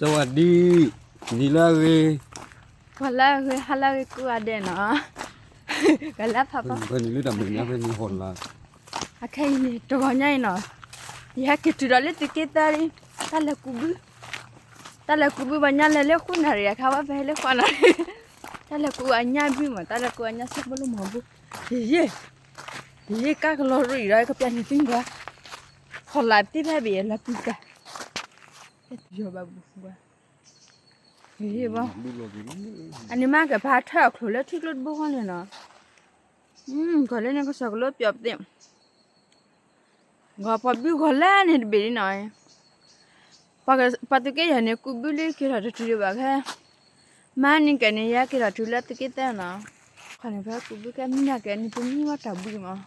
สวัสดี နံၤလၢအဂ့ၤ ပှၤလၢအဂ့ၤ ဟါလၢအဂ့ၤ ကိးဂၤဒဲးနီၤ ကလၢဖးဖီ ဖဲန့ၣ်လၢတၢ်မဲာ်ညါဖဲန့ၣ်ဟီၣ်လာ် အခဲအံၤန့ၣ် တဂီၤညါအံၤနီၤ ယဟဲက့ၤတုၤဒီးလၢသုးက့သၢလံ တၢ်လဲၤကူးဘု တၢ်လဲၤကူးဘု ပှၤညါလဲၤလၢဃုနၣ်ရံၣ် အခါဝဲပဟဲလၢဃုနၣ်ရံၣ် တၢ်လဲၤကူးအညါဘုမး တၢ်လဲၤကူးအညါဆၢဖိလၢမီၤဘု ယယ့ၣ် ယယ့ၣ် ကါကလီၤရံၣ်ဒီး ကပျၢ်န့ၣ်သံကွၢ် ဟီၣ်လာ်သ့ဖဲဘ့ၣ် လၢကူကါ ယယိၤဘၣ်ဘူကွၢ် ယယ့ၣ်ဘၣ် အန့ၣ်မ့ၢ်ကဖးထၢၣ်အချိၣ်လၢထံကျိတဘိဃီန့ၣ်နီၤ ကီၢ်လၢန့ၣ်ကစၢ်ကလိပျီပသ့ၣ် ဂီၤပှၤဘုဂီၤလၢန့ၣ်တဘ့ၣ်လံနီၤ ပှၤသုးက့ယဲၢ်န့ၣ် ကူးဘုလံက့ၤထီၣ်တတုၤဒံးဘၣ်ခဲ မါန့ၣ်ကဲန့ၣ် ယဲက့ၤထီၣ်တုၤလၢသုးက့သၢနီၤ ခီန့ၣ် ပှၤကူးဘုကဲမုၢ်နၤကဲန့ၣ် ပမံဝဲတၢ်ဘှံးမး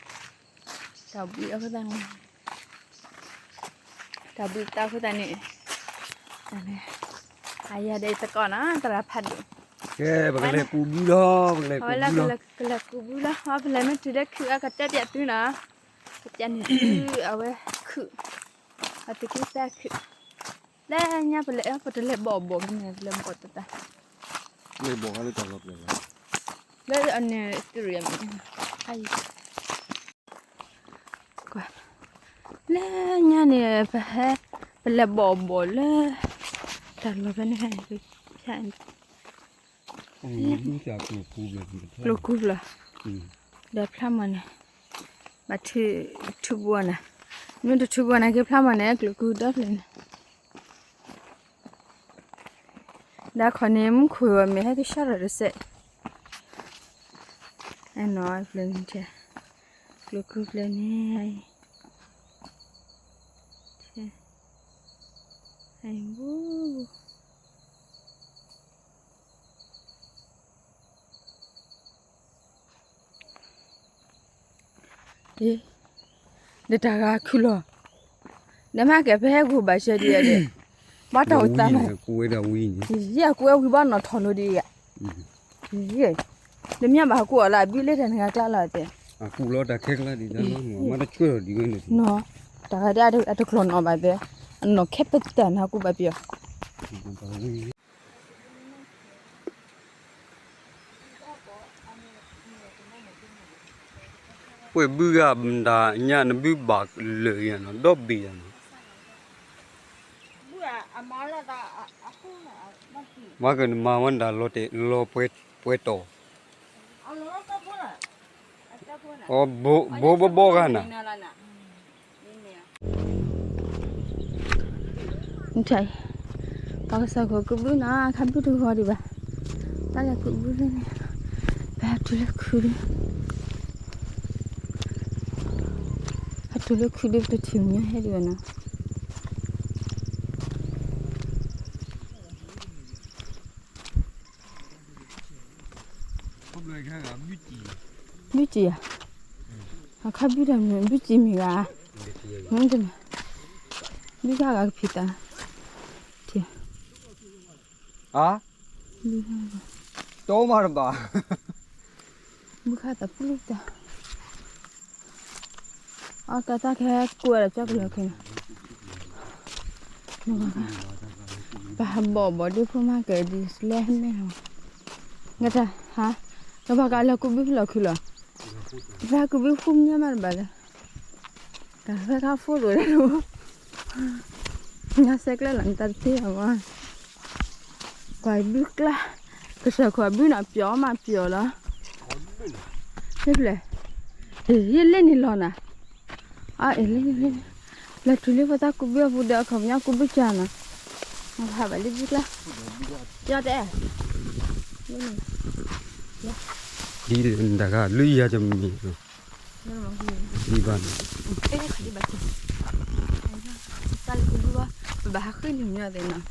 တၢ်ဘှံးအဃိသတးန့ၣ် တၢ်ဘှံးတၢ်အဃိသတးန့ၣ် အယၤဒီးတကီၢ်နီၤ သရၣ်ဖးဒိၣ် ကဲ ပကလဲၤကူးဘုလီၤ ပကလဲၤကူးဘုလီၤ ကလဲၤကူးဘုလီၤ ပလဲၤမ့ၢ်တုၤလၢခုၣ်အကတဲပျးသုနီၤ ကပျးန့ၣ်သုအဝဲခုၣ် အသုးက့သၢခုၣ် လၢညါပလဲၤ ပတလဲၤဘီၣ်ဘီၣ်ဖဲန့ၣ် ပလဲၤဘီၣ်တတၢ် လဲၤဘီၣ်ဃီလၢတၢ်လီၢ်ကျဲလီၤ လၢအန့ၣ်သုးရံၣ်အမံၤ လၢညါန့ၣ် ပဟဲ ပလဲၤဘီၣ်ဘီၣ်လၢ တၢ်လီၢ်ဖဲန့ၣ် ဖဲန့ၣ် ကျိၤကူဖျၢၣ် ဒီးဖျါမီၢ်န့ၣ် ဘၣ်ထုးဘိနၤ မ့ၢ်တထုးဘိနၤက့ၤဖျါမီၢ်န့ၣ် ကျိၤကူဒီဖျၢၣ်န့ၣ် ဒီးခီန့ၣ် မူခိၣ်ဝဲမ့ၢ်ဟဲကဆှီထီၣ်တစဲး အဲၣ်နီၤဖျၢၣ်န့ၣ် ကျိၤကူဖျၢၣ်န့ၣ် အံၤဘူ ဒီးတၢ်ဂၤခုၣ်လီၤ နမ့ၢ်ကဲဖဲဟဲဂိၢ်ဘၣ်ရှဲဒံးဧါဒီး ဘၣ်တၢ်အိၣ်သးမး ယဲၢ်ကူဝဲဝံၤဘၣ်နီၢ်ထီၣ်လိၤဒံးဧါ ယဲၢ် တမ့ၢ်ဘၣ်ဟးကူၣ်အီၤလၢအဘုလၢတၢ်နဂၤကျါလီၤတဲ အကူၣ်လီၤတၢ်ခဲကျါဒံး မ့ၢ်တဆှၢထီၣ်ဒံးဝဲန့ၣ် နီၢ် တၢ်ဂၤဒၣ်အတကျိၤနီၣ်ဘၣ်တဲ အနီၢ်ခဲပတၢၢ်နဟးကူၣ်ဘၣ်ပယီၤ ပှဲၤဘုဂၤမတၤညါ နဘုဘၣ်လၢာ်ယၤနီၤ ဒီဘ့ၣ်ယၤနီၤ ဘၣ်ကနမၤဝဲဒၣ်လီၤတဲာ်လီၤပှဲၤတီၤ အဘိဘိဘိဂၤနၤ ပှၤကစၢ်ခိၣ်ကူးဘုနီၤ ခါဘုတဂီၤဒံးဘၣ် တၢ်လဲၤကူးဘုလၢန့ၣ် ပဟဲတုၤလၢခုၣ်ဒီး ဟဲတုၤလၢခုၣ်ဒီး ပတထံၣ်မညီဟဲဒံးဘၣ်နီၤ ဘုစံဧါ, အခါဘုတၢ်မနုၤ ဘုစံမ့ၢ်ဂၤ, ဘုခါဂၤကဖံးတၢ်, ဘုခါတပူၤတၢ် အကတၢ်ခဲကိးဝဲဒၣ်ကၠီကလီၤခဲန့ၣ်, ပဟးဘီၣ်ဘီၣ်ဒ့ဖိမၤကဲဒ်လဲၣ်န့ၣ်, ဟါ, ကဘၣ်ကလဲၤကူးဘုဖဲလီၢ်ခုၣ်လီၤ, ဖဲကူးဘုဖှူမညီမးတဘၣ်လၢ တၢ်ဖဲခါဖိရိၤဒၣ်, ညါဆဲးကျၢလီၤနတၢ်တသ့အီၤမး, ကွၢ်ဘုကျါ, ကစၢၢ်ခိၣ်ဘုနီၤ ပျီၤမးပျီၤလီၤ, ဖဲဖျဲၣ်, ယလ့န့ၣ်လီၤနၤ, အလ့န့ၣ်လ့န့ၣ်, လဲၤတုၤလၢဖိသၣ်ကူးဘုအပူၤဒီးအခီပညီကူးဘုကၢ်နီၤ, ဟးဘၣ်လၢဘုကျါ, ယတဲ ဒ်တဂၤလွံၢ်ယၤကမံၤ, ဒ်ဘၣ်န့ၣ်, တၢ်လၢကူးဘုဘၣ်, ပဘၣ်ဟးဃ့န့ၣ်မညီသ့နီၤ,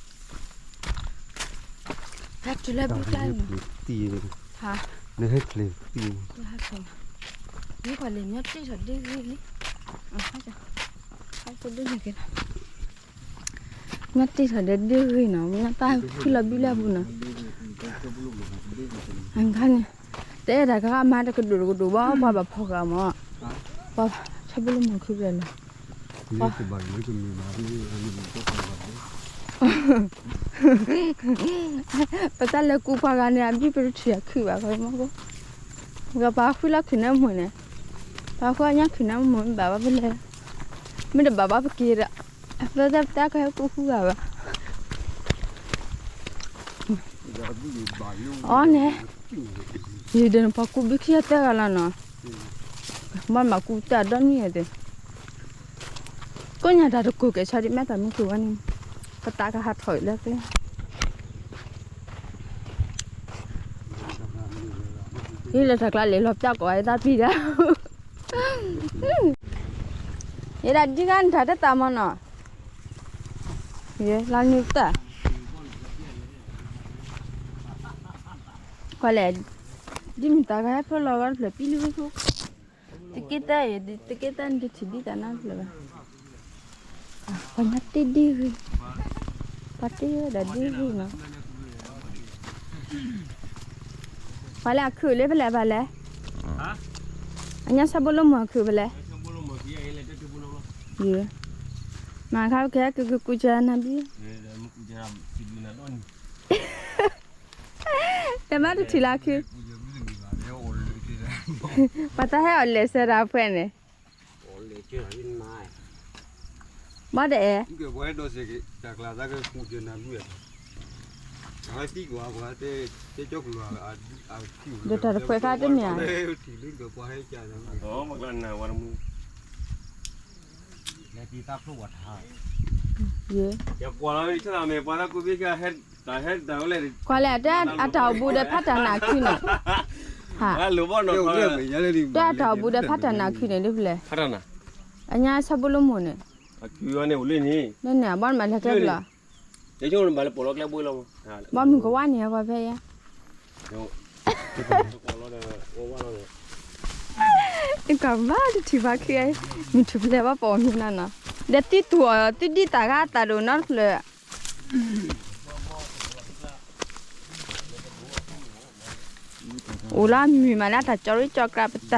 ဟဲတုၤလၢဘုကျါန့ၣ်, နဟဲချ့, မ့ၢ်ပှၤလဲၤမ့ၢ်တ့ၢ်ထီၣ်ဒ့ဂ့ၤလံ, ဟဲဒိၣ်န့ၢ်က့ၤလီၤ မ့ၢ်တ့ၢ်ထီၣ်ဒီးဒ့ဂ့ၤနီၤ, မ့ၢ်တၢ်ဖုလီၤဘုလၢအပူၤနီၤ, အခါန့ၣ်, တအဲၣ်ဒၣ်ကဂၤမၤတကဒိၣ်တကဒိၣ်ဘၣ် ပှၤဘၣ်ဖီၣ်ဃာ်မး, ပှၤဆၢဘိလၢမုၢ်ခုပျဲၢ်လီၤ, ပှၤ, ပှၤ, ပတၢ်လဲၤကူပှၤဂၤန့ၣ် အဘံၣ်ပတထံၣ်အခုၣ်ဘၣ် ပှၤမီၢ်ကိၣ်, ပှၤပာ်ဃုလီၢ်ခုၣ်နၢမူန့ၣ်, ပာ်ဃုအညၣ်ခုၣ်နၢမူ မ့ၢ်ဘၣ်ဘၣ်ပလဲၤ, မ့ၢ်တဘၣ်ဘၣ်ပက့ၤဒီး, အသၢသၢပတၢ်ကဟဲကူဃုဂၤဘၣ်. အီန့ၣ်, ယဒီးနပှၤကူဘုခံအသၢဂၤလီၤနီၤ, မ့ၢ်မၤကူတၢ်ဒီနံၣ်အသ့ၣ် ကိးညါတၢ်တကိးကဲၤဆီဒ်မ့ၢ်တၢ်မုၢ်ကျိၤဝဲန့ၣ်, ပတၢ်ကဟးထီၣ်အံၤလၢကျဲ, ဟံးလၢတၢ်ကျါလဲၤလီၤပျၢ်ကိးဝဲတၢ်ပျံၤဒၣ်, ယဲဒၣ်ဒ်ဂၤနတၢ်တသးမနီၤ, ယဲလါနုတၢ် ကွၢ်လဲၣ်, ဒ်မ့ၢ်တၢ်ကဟဲဖျိလီၤဂီၢ်တဖျၢၣ်ပံလံဝံခိၣ်, တက့တၢ်အံၤ တက့တၢ်နတထံၣ်ဒ်တၢ်နါတဖျၢၣ်ဘၣ်, ပှၤညါတ့ဒ်ဂ့ၤ, ပှၤတ့ဝဲဒၣ်ဒ်ဂ့ၤနီၤ, ပှၤလၢအခုၣ်လၢဖဲလဲၣ်ဘၣ်လဲၣ်, အညါဆၣ်ဘိလိမ့ၢ်အခုၣ်ဖဲလဲၣ်, မၤခါကဲကကကူစၢနၤဘံ တမ့ၢ်တထံၣ်လၢခု, ပှၤတၢ်ဟဲအီၣ်လဲၤဆၢတၢ်ဖဲန့ၣ်, ဘၣ်တအဲၣ်, ဒီးတၢ်တဖှဲခါတမ့ၢ်ဧါ, ယကွၢ်လီၤ ကွၢ်လဲၣ် တၢ်အတၢ်အိၣ်ဘူးဒီးဖးတၢ်နးခုန့ၣ်, တၢ်အတၢ်အိၣ်ဘူးဒီးဖးတၢ်နးခုန့ၣ်ဒ်ဖဲလဲၣ်, အညါဆၣ်ဘိလိမ့ၢ်န့ၣ်, န့ၣ် အဘၣ်နမၤလဲၤကျဲဖျီ, ဘၣ်မုၢ်ကဝါန့ၣ် ပှၤဖဲယါ ကဘၣ်တထံၣ်ဘၣ်ခံ, မုၢ်ထူၣ်ဖျဲးဘၣ်ပအီၣ်မ့ၢ်နၤနီၤ, ဒီးသုတူၢ်အီၤ သုဒ်တၢ်ဂၤအသးဒိၣ်နီတဖျၢၣ်, အိၣ်လီၤမုာ်မးလၢတၢ်ကၠီရံၣ်ကၠီကြးပတၢ်, ဒ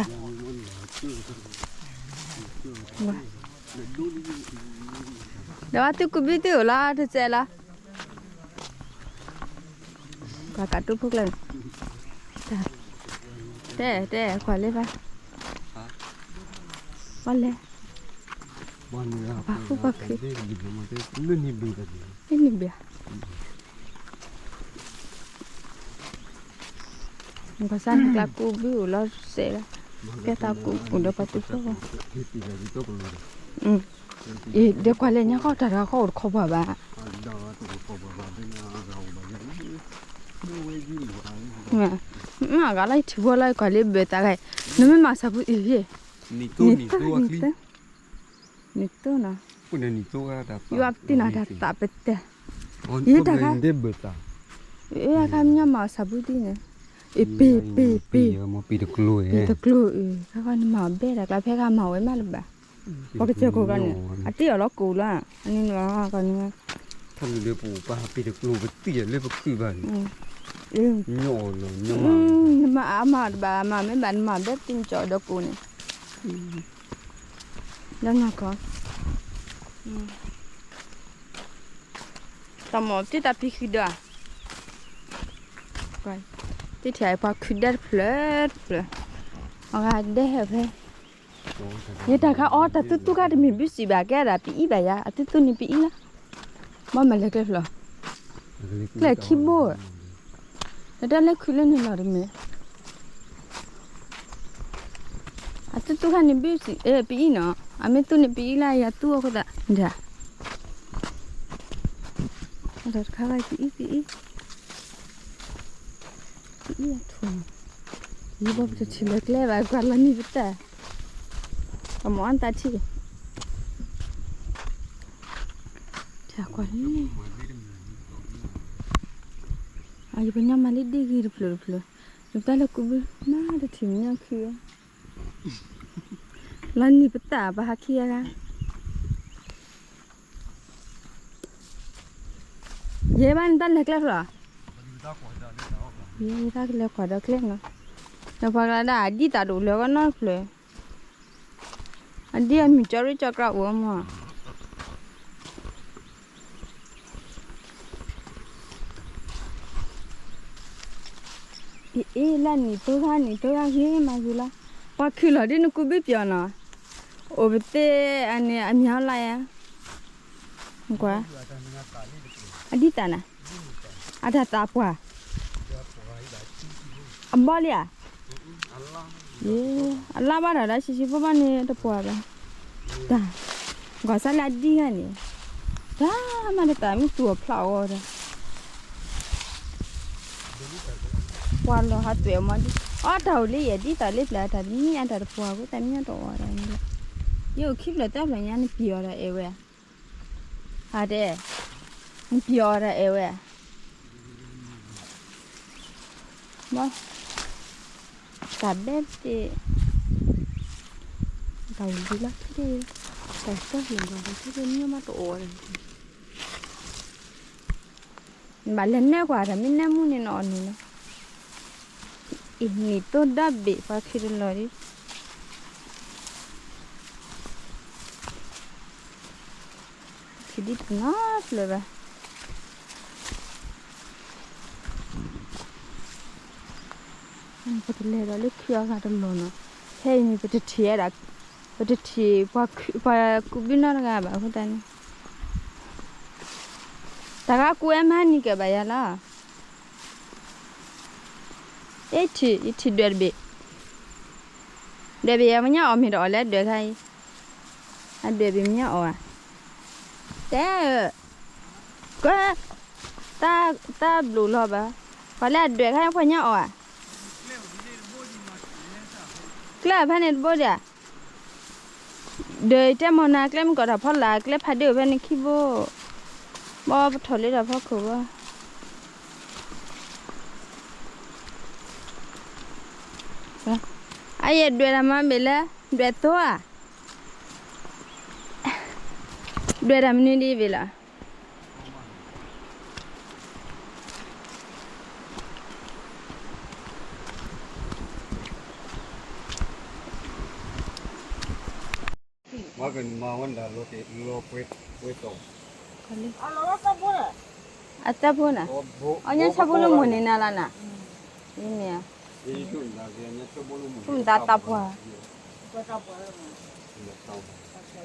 ီးဝဲသုကူဘုသုအိၣ်လီၤတစဲးလီၤ, ပှၤကးတိၢ်ဖိကျဲန့ၣ်, တဲ တဲ ကွၢ်လၢဘၣ်, ပှၤလဲၤ, ပှၤဃုပှၤခု, လၢန့ၣ်ဘၣ်, ပှၤစၢ်နကျါကူဘုအိၣ်လီၤတစဲးလီၤ, ကဲတၢ်ကူအိၣ်ဒီးပှၤတူၢ်ဖိ, အံၤ ဒီးကွၢ်လၢညါဃီတၢ်တခါဃီအိၣ်တခီပှၤဘၣ်, မ့ၢ်ဂၤလၢယထံၣ်ဝဲလီၤ ကွၢ်လၢဘၢၣ်သးဂၤအံၤ, နမ့ၢ်မၤစၢ်ဖိအံၤ, နံၤတိၢ်နီၤ, ယွၤပတံၢ်နၤတၢ်သးပတဲ, ယတၢ်ခါ, အခါမညါမၤစၢ်ဖိဒ်န့ၣ်, အ့ ပ့ၤ ပ့ၤ ပ့ၤ, ပ့ၤတကျိၤအံၤ, ခါခီနမၤအီၤဘဲတၢ်ကျါ ဖဲခါမၤဝဲမးလၢၤဘၣ်, ပှၤကစၢၢ်ခိၣ်ဂၤန့ၣ် အတ့ၢ်အီၤလီၤကိၣ်လီၤ, အန့ၣ်လီၤကန့ၣ်, ထီၣ်လၢပပာ်ပ့ၤတကျိၤပသံၣ်လၢပခုၣ်ဘၣ်န့ၣ်, နမၤအါမးတဘၣ်မး မ့ၢ်ဘၣ်နမၤဘဲပတံၢ်နကီၢ်ဒီးကိၣ်န့ၣ်, လၢနီၢ်ကီၢ်, တၢ်မၤတံၢ်တၢ်ဖံးဃံဒီး, တထံၣ်ပှၤခုၣ်ဒဲတဖျၢၣ်တဖျၢၣ်, အဂၤဒဲဟဲဖဲ, ယတၢ်ခါအီတၢ်သူသူခါတမ့ၢ်ဘုစံးဘၣ်ကဲဒၣ်ပအံၤဘၣ်ယၤ အသူသူန့ၣ်ပအံၤလီၤ, ဘၣ်မၤလဲၤကျဲဖျီ, ကျဲခံဘိ, တၢ်လဲၤခုၣ်လၢန့ၣ်လီၤတမ့ၢ် အသူသူခါန့ၣ်ဘုစံး အဲ ပအံၤနီၤ အမ့ၢ်သူန့ၣ်ပအံၤလၢယသူအဃိသတး ဒ် အတၢ်တခါဘၣ်ပအံၤ ပအံၤ ပအံၤအထူၣ်, ယဘၣ်ပတထံၣ်လၢကျဲဘၣ် ကွၢ်လီၤနံၤပတၢ်, အမိၢ်အတၢ်ထံၣ်, ကွၢ်လံ, ယပညီမၤလၢဒ်ဂ့ၤတဖျၢၣ်တဖျၢၣ်, ယပတၢ်လဲၤကူဘု မၤတထံၣ်မညီခံဝဲ လီၤနံၤပတၢ် ပဟးခံဂၤဂၤ, ယဲဘၣ်နတၢ်လဲၤကျဲဖျီ, ယဲတၢ်ကလဲၤကွၢ်ဒီးကျဲနီၤ, ဒီးပှၤကလၢဒၣ်အဒံၣ်တၢ်ဒိၣ်လၢဂီၢ်နီတဖျၢၣ်, အဒံၣ်အမုၢ်ကၠီရံၣ်ကၠီကြးအိၣ်မး အ့ၣ် လၢနံၣ်သိဂၤနံၣ်သိဂၤဂ့ၤမးဂ့ၤလီၤ, ပှၤခုၣ်လီၤဒ်နကူဘုပျီၤနီၤ, အိၣ်ပသ့အန့ၣ်အမံၤလၢ်ယၤ, ကွၢ်, အဒ်သးနၤ, အတၢ်သးပှၢ်, အဘီလံဧါ, အလါဘၣ်ဒီးလၢဆံးဆံးဖိဘၣ်န့ၣ်တပှၢ်ဘၣ်, တၢ်, ကွၢ်စၢ်လၢအဒ်ဂၤန့ၣ်, တၢ်မၤတသးမ့ၢ်သူၣ်အဖျါအဂီၢ်ဒီး ပှၤလီၤဟးသွဲၣ်အမီၤဒ်, အီတၢ်အိၣ်လံယဲၢ်ဒ်သိးလၢပျၢၤအတၢ်တမံၤအတၢ်တပှၢ်အဃိသတးမ့ၢ်တအိၣ်ဒီး, ယအိၣ်ခံဖျၢၣ်သၢဖျၢၣ်ညါနပျံၤအီၤဒီးအဲၣ်ဝဲ, ဟးတဲ, နပျံၤအီၤဒီးအဲၣ်ဝဲ, ဘၣ်, တၢ်ဘဲသ့ၣ်, တၢ်အိၣ်လံလီၤထံၣ်, တၢ်ကၢၢ်လီၤဂီၤလီၤထံၣ်မ့ၢ်မးတအိၣ်ဒီး နဘၣ်လဲၤနဲၣ်ကွၢ်တၢ်မ့ၢ်နဲၣ်မူန့ၣ်နီၤအီၤန့ၣ်လီၤ, အ့ၣ်နံၣ်သိဒီဘ့ၣ်ပှၤခုၣ်တလီၤဒ်, ခုၣ်ဒ်တနီၤဖျၢၣ်ဘၣ်, ပတလဲၤဒီးလၢခုၣ်အဂၤတလီၢ်နီၤ, ဖဲအံၤန့ၣ်ပတထံၣ်ဝဲဒၣ်, ပတထံၣ်ပှၤကူဘုနီတဂၤဘၣ်အဃိသတးန့ၣ်, တၢ်ဂၤကူဝဲမၤနံၤကဲဘၣ်ယၤလီၤ. အ့ၣ်ထံၣ် ယထံၣ်ဒွဲၣ်တဘ့ၣ်, ဒွဲၣ်ဘ့ၣ်ယၤမညါအီၣ်မ့ၢ်တအီၣ်လဲၣ်ဒွဲၣ်ခါအံၤ, အဒွဲၣ်ဘ့ၣ်မညါအီၣ်ဧါ, တဲ, ကဲ, တၢ်ဘျုးလီၤဘၣ်, ပှၤလၢအဒွဲၣ်ခါအံၤပှၤညါအီၣ်ဧါ, ကျဲဖဲန့ၣ်တဘိဒံးဧါ ဒီးတဲမနၤကျဲမ့ၢ်ကီးတၢ်ဖီလာ် ကျဲဖးဒိၣ်ဖဲန့ၣ်ခံဘိ, ဘီပထီၣ်လၢတၢ်ဖီခိၣ်ဘီ, အယဲၢ်ဒွဲၣ်တၢ်မၤဘ့ၣ်လၢ, ဒွဲၣ်သိဧါ, ဒွဲၣ်တၢ်မနုၤဒ်ဘ့ၣ်လီၤ. အသၢဖိနၤ, အညါဆၢဖိလၢမိၢ်န့ၣ်နၤလီၤနၤ, မ့ၢ်, မတၤသးပှၢ်,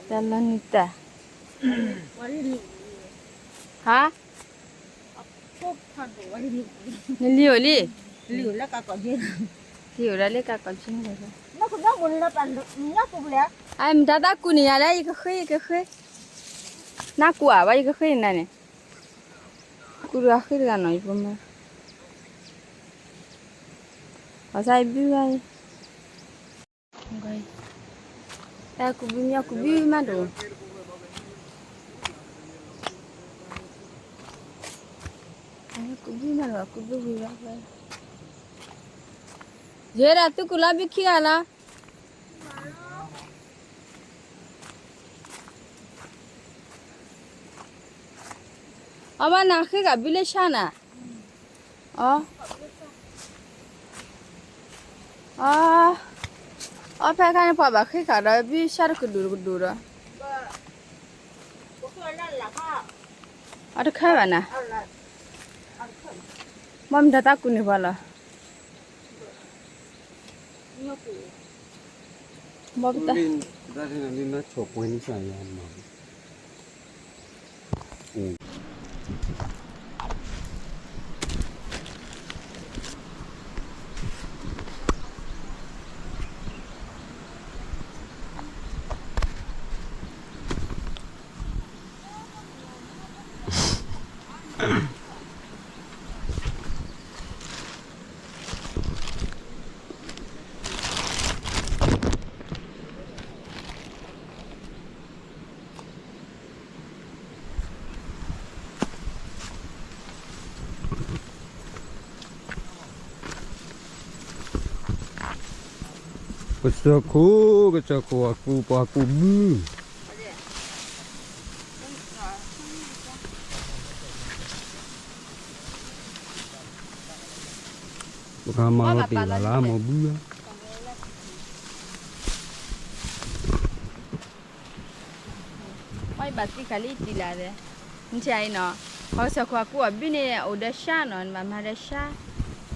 တၢ်လီၤနံၤတၢ်, ဟါ, နလံၤအိၣ်လံ, လံၤအိၣ်ဒၣ်လၢကးကီးကၠ့, အမတၤသးကူန့ၣ်ယၤလၢ ယကဃ့ ယကဃ့, နကူဧါ ဘၣ်ယကဃ့နၤန့ၣ်, ကူတဂၤဃ့တဂၤနီၤ ယကမၤ, ဘၣ်ဆၣ်ယဘုဂၤအံၤ တၢ်ကူဘုမ့ၢ်ကူဘုမးဒိၣ်, ကူဘုမးဒိၣ် ကူဘုဝံၤဘၣ်, ယဲဒၣ်သုကူလီၤဘုခံဂၤလီၤ, အဘၣ်နၤဃ့ကဘုလၢဆါနၤ, အ, အ, အဖဲခါန့ၣ်ပှၤဘၣ်ဃ့ကဒီး ဘုဆါတကဒိၣ်တကဒိၣ်ဒီး, အတခါဘၣ်နၤ, ဘၣ်မတၤသးကူန့ၢ်ပှၤလီၤ, ဘၣ်ပတၢ် ကစၢၢ်ခိၣ် ကစၢၢ်ခိၣ်အကူပှၤကူဘု, ပကမၤလီၤတ့ၢ်လၢ်လၢမိၢ်ဘုဧါ. ပှၤဘၣ်သံခါလံတံၢ်လၢ်ဒီး, နထံၣ်အံၤနီၤ, ပှၤကစၢၢ်ခိၣ်အကူအဘုန့ၣ် အိၣ်ဒီးဆါနီၤ, နဘၣ်မၤဒီးဆါ,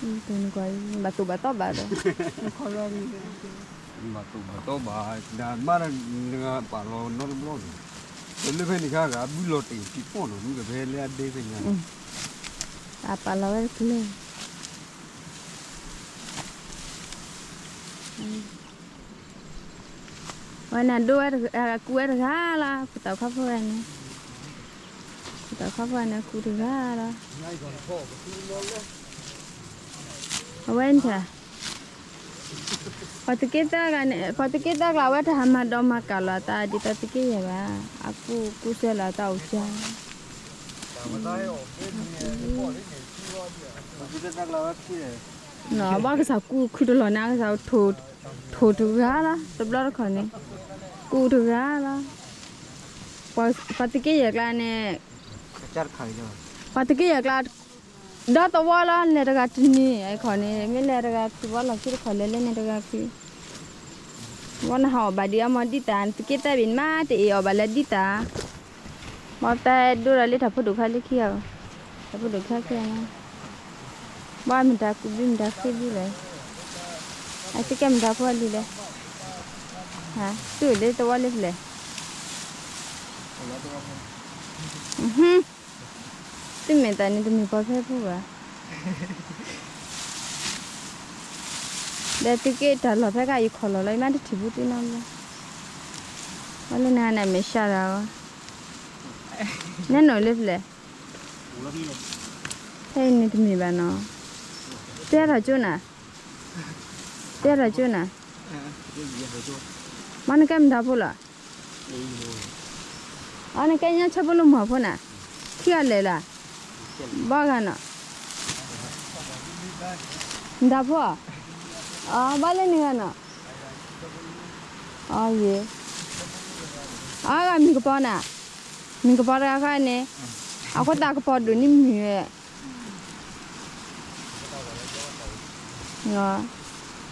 နကွၢ် ဘၣ်သိၣ်ဘၣ်တီဘၣ်ဒီး ဘၣ်သိၣ်ဘၣ်တီဘၣ် နမ့ၢ်နကပာ်လီၤနီတဘျီန့ၣ် လၢဖဲန့ၣ်ခါဂၤဘုလီၤတ့ၢ်ဖံးဖီၣ်နီၤ မ့ၢ်ကဖဲလၢအဒဲဖဲညါ အပာ်လီၤဝဲတကလုာ် ဝဲန့ၣ်ဒိၣ်ဝဲ ကူဝဲတဂၤလီၤ ပတၢ်ခီဖျိဝဲန့ၣ် ပတၢ်ခီဖျိဝဲန့ၣ်ကူတဂၤလီၤ အဝဲန့ၣ် ပှၤသုးက့သၢကျါန့ၣ် ပှၤသုးက့သၢကျါဝဲတဟါမၤဒီးမၤကၤလီၤအသးဒ်သိးသုးက့ယဲၢ်ဘၣ် အကူကူစဲလီၤအသးအိၣ်ကၢ ဘၣ်ကစၢ်ကူခုတလီၢ်န့ၣ် အကစၢ်ထိၣ်တဂၤလီၤ တဘျီတခီၣ်န့ၣ် ကူတဂၤလီၤ ပှၤသုးက့ယဲၢ်ကျါန့ၣ် ပှၤသုးက့ယဲၢ်ကျါ ဒီသဝီလီၤ လဲၤတဂၤတနံၤ အခီၣ်န့ၣ် မ့ၢ်လဲၤတဂၤခံ ဘၣ်လီၢ်ခံတခီၣ်လဲၤလၢန့ၣ်တဂၤခံ ဘၣ်နဟးအီၣ်ဘၣ်ဒံးအမၤဒံးသး သုးက့သၢဘ့ၣ်န့ၣ်မး တအ့ၣ်အီၣ်ဘၣ်လၢဒံးသး ဘၣ်သးဒိၣ်ဒီးလၢတၢ်ဖိဒိၣ်ခါလၢခံဂၤ တၢ်ဖိဒိၣ်ခါခံဂၤန့ၣ် ဘၣ်မတၤကူဘုမတၤဃ့ဘုလဲၣ် အသုးက့မတၤဖိလံလဲၣ် သုအိၣ်လၢသဝီလၢဖဲလဲၣ် သုမဲာ်သးန့ၣ်တမ့ၢ်ပှၤဖဲဖိဘၣ် ဒီးသုးက့တၢ်လီၢ်ဖဲခါအံၤခီၣ်လီၢ်လီၤ ယမ့ၢ်တထံၣ်ဘူးသုနီတဘျီ ဝဲလၢနဂၤန့ၣ်မဲာ်ဆှးတၢ်အီၤ နဲနအိၣ်လၢဖဲလဲၣ် ဖဲအံၤန့ၣ်တမ့ၢ်ဘၣ်နီၤ တဲထီၣ်ကၠိနၤ တဲထီၣ်ကၠိနၤ မ့ၢ်နကဲမတၤဖိလီၤ အနကဲညါဆၢဖိလၢမုၢ်ဖိနၤ ခံဂၤလဲၣ်လၢ ဘီဂၤနီၤ နတၢ်ဖိ အဘၣ်လၢနဂၤနီၤ အဂ့ၤ အဂၤမံၤကပီၤနၤ မံၤကပီၤတဂၤဃီန့ၣ် အဃိသတးကပီၤဒိၣ်န့ၢ်မုၢ်ဝဲ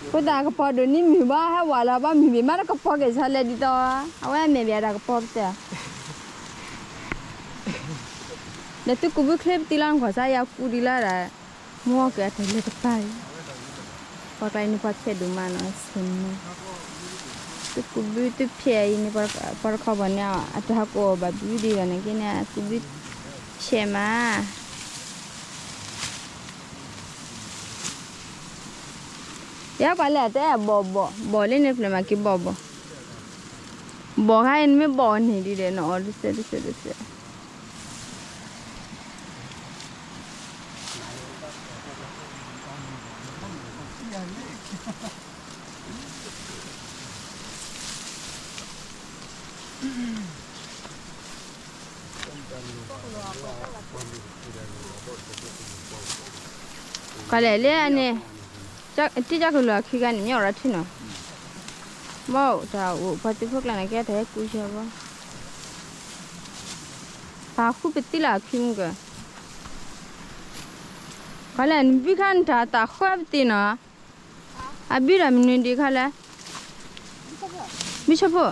အဃိသတးကပီၤဒိၣ်န့ၢ်မုၢ်ဘၣ် ဟဲဝဲလၢဘၣ်မုၢ်ဘ့ၣ်မးတကပီၤက့ၤဆါလဲၣ်ဒ်သိး အဝဲအမဲာ်ဘၣ်တၢ်ကပီၤပတဲ ဒီးသုကူဘုချ့ပသံလီၤ နကွၢ်စါယၤကူဒံးလီၤဒၣ် မ့ၢ်က့ၤအတၢ်လဲၤတပၤအံၤ ပှၤကျါအံၤန့ၣ်ပှၤဖျဲးဒိၣ်မးနီၤ ဆဲးမး သုကူဘုသုဖျဲးအံၤန့ၣ် ပှၤတခီဘၣ်န့ၣ် အတၢ်ဟးကိးဘၣ်ဘုဒံးဘၣ်န့ၣ်က့န့ၣ် ကူဘုဆဲးမး ယကွၢ်လဲၣ် တအဲၣ်ဘီၣ်ဘီၣ် ဘီၣ်လၢန့ၣ်ဖျၢၣ်မးက့ၤဘီၣ်ဘီၣ် ဘီၣ်ခါအံၤနမ့ၢ်ဘီၣ်န့ၣ်ဒ်ဒီး နအီၤတစဲးတစဲးတစဲး ကလဲၣ်လၢအန့ၣ် တံၢ်ကီၢ်ကလုာ်အခံဂၤန့ၣ် မ့ၢ်အိၣ်ဒီးထံနီၤ, မ့ၢ်အိၣ်တၢ်အိၣ်ပှၤသုးဖိကျါန့ၣ် ကဲတၢ်ဟဲကူဆၢဘီ, ပာ်ဃုပသံလၢအခံမုၢ်ကၢ, ကလဲၣ်နဘုခါနတၢ်သးဃၢပသံနီၤ, အဘုဒီးမနုၤဒံးခါလဲၣ်, ဘုဆၢဖိ,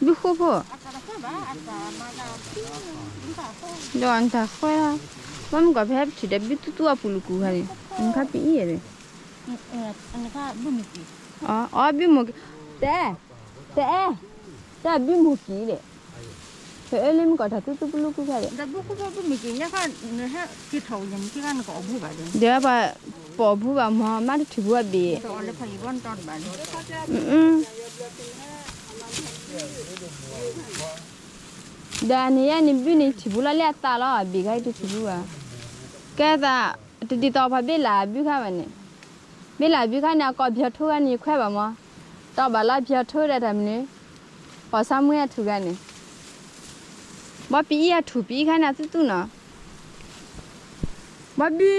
ဘုဃိဖိ, ဒီးနတၢ်ဃၢ, ဘၣ်မုၢ်ကီၢ်ဖဲပထံၣ်ဒီးဘုသူသူအပူၤလူၤကူၢ်ခါန့ၣ်, နခါပအံၤန့ၣ်, အီ ဘုမိၢ်က့ၤ, တအဲၣ်, တအဲၣ်, တၢ်ဘုမိၢ်က့ၤဒီး, ပအၢလၢမုၢ်ကီၢ်တၢ်သူသူပလူကူၢ်ခါဒီး, ဒီးပှၤပိာ်ဘုဘၣ်မ့ၢ် မ့ၢ်တထံၣ်ဘၣ်ဘ့ၣ် ဒီးန့ၣ်ယဲန့ၣ်ဘုန့ၣ်ထံၣ်ဘုလီၤလၢအသးလီၤ အဘ့ၣ်ခါအံၤတထံၣ်ဘုဘၣ်, ကဲသး, တဒ်သိးပှၤဘ့ၣ်လၢဘုခါဘၣ်န့ၣ်, ဘ့ၣ်လၢဘုခါန့ၣ် အကိာ်ပယီၤထိဂၤန့ၣ် ယခွဲးဘၣ်မ့ၢ်, တီၢ်ဘၣ်လၢပယီၤထိဒီးတၢ်မနုၤ, ပီၣ်ဆါမှဲအထူၣ်ဂၤန့ၣ်, ဘၣ်ပအံၤအထူၣ်ပအံၤခါန့ၣ်အသူသူနီၤ ဘၣ်ဘု,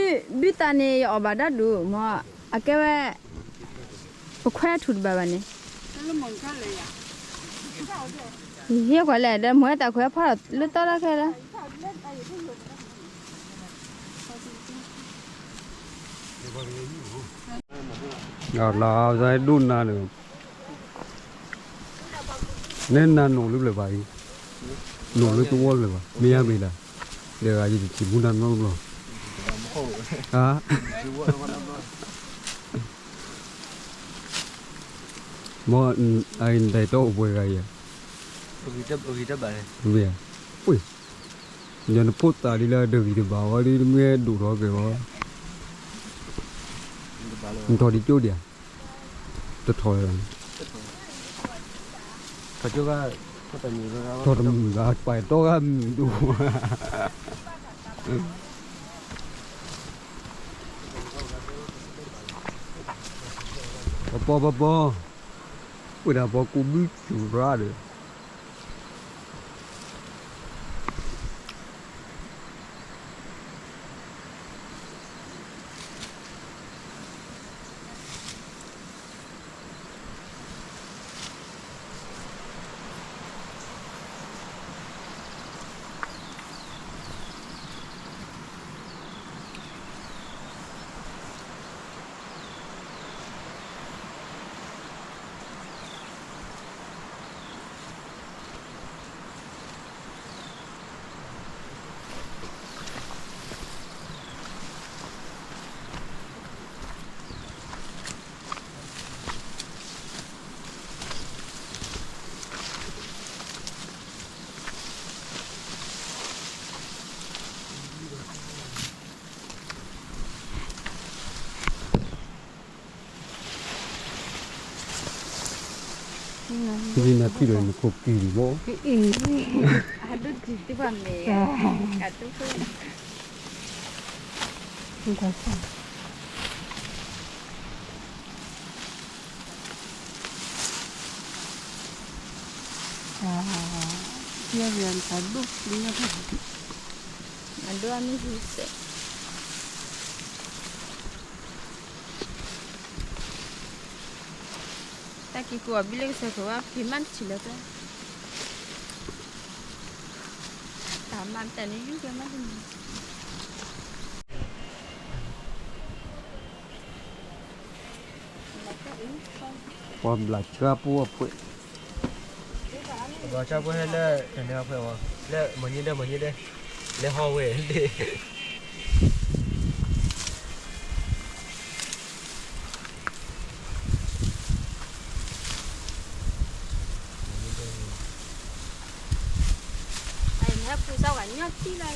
ဘုသးန့ၣ် ယအီၣ်ဘၣ်ဒၣ်ဒိၣ်မ့ၢ်, အကဲဝဲ, ပခွဲးထူၣ်တဘၣ်ဘၣ်န့ၣ်, ယကွၢ်လဲၣ် ဒီးမ့ၢ်တၢ်ခွဲးဖီၣ်လၢတီတၢ်ခဲလၢာ် လၢအဒိၣ်နၤန့ၣ်, နဲနၤနိၣ်လၢပျၢၤဘၣ်အံၤ, နိၣ်လၢသဝီလၢၤဘၣ် မ့ၢ်ယါမ့ၢ်ဒၣ်, ဒီးယတထံၣ်မူနၤနီတဘျီ, ဧါ, မ့ၢ်အံၤနတၢ်တီအိၣ်ပှဲၤဂၤယၤ, မ့ၢ်, ယနဖိသၣ်ဒ်လၢတဂ့ၤတဘၣ်ဝဲဒ် နမ့ၢ်ဒိၣ်ထီၣ်က့ၤဝဲ, နထီၣ်ဒံးကၠိဒံးဧါ, တထီၣ်လၢၤဘၣ်န့ၣ်, ထီၣ်တမုာ်ဘၣ် ပှၤတီဂၤမုာ်ဒိၣ်, ပပီပပီ, ဝဲဒၣ်ပှၤကူးဘုစူၤရၣ်ဒီး ဒ်နၤထံၣ်ဒီးနခိၣ်ကံၢ်ဒံးဘၣ်, အဒိၣ်တံၢ်တဘၣ်မ့ၢ်, အဒိၣ်အမ့ၢ်ဟူစဲး, တၢ်က့ၤကိးအီၤဘံလၢကစၢၢ်ခိၣ်ဝဲ က့ၤမးတထံၣ်လၢၤကျါ, တၢ်မၤတၢ်န့ၣ်ယူၢ်ကဲမးတမံၤ ပှၤဘျးဆှါဖိအဖှဲး, ဘျးဆှါဖိဟဲလၢတၢ်န့ၣ်အဖှဲးဝဲ, လၢမၤညါဒဲ မၤညါဒဲ, လဲၤဟီဝဲဒၣ် အံၤန့ၣ် ပူၤစၢ်ဝဲညီထံလီၤ.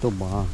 တဘၣ်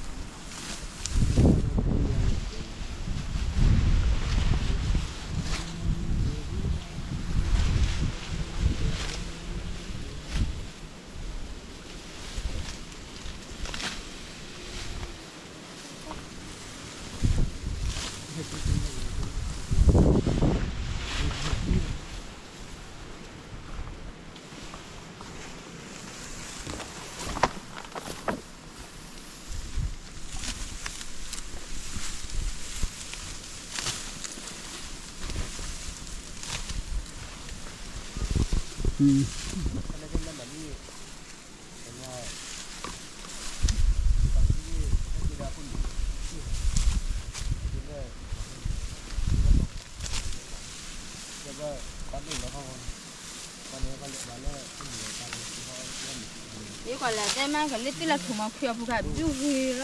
ယကွၢ်လၢတဲမး ကလၢတၢ်လၢထိၣ်မီၤခွံအပူၤခါ ဘုဂ့ၤလီၤ.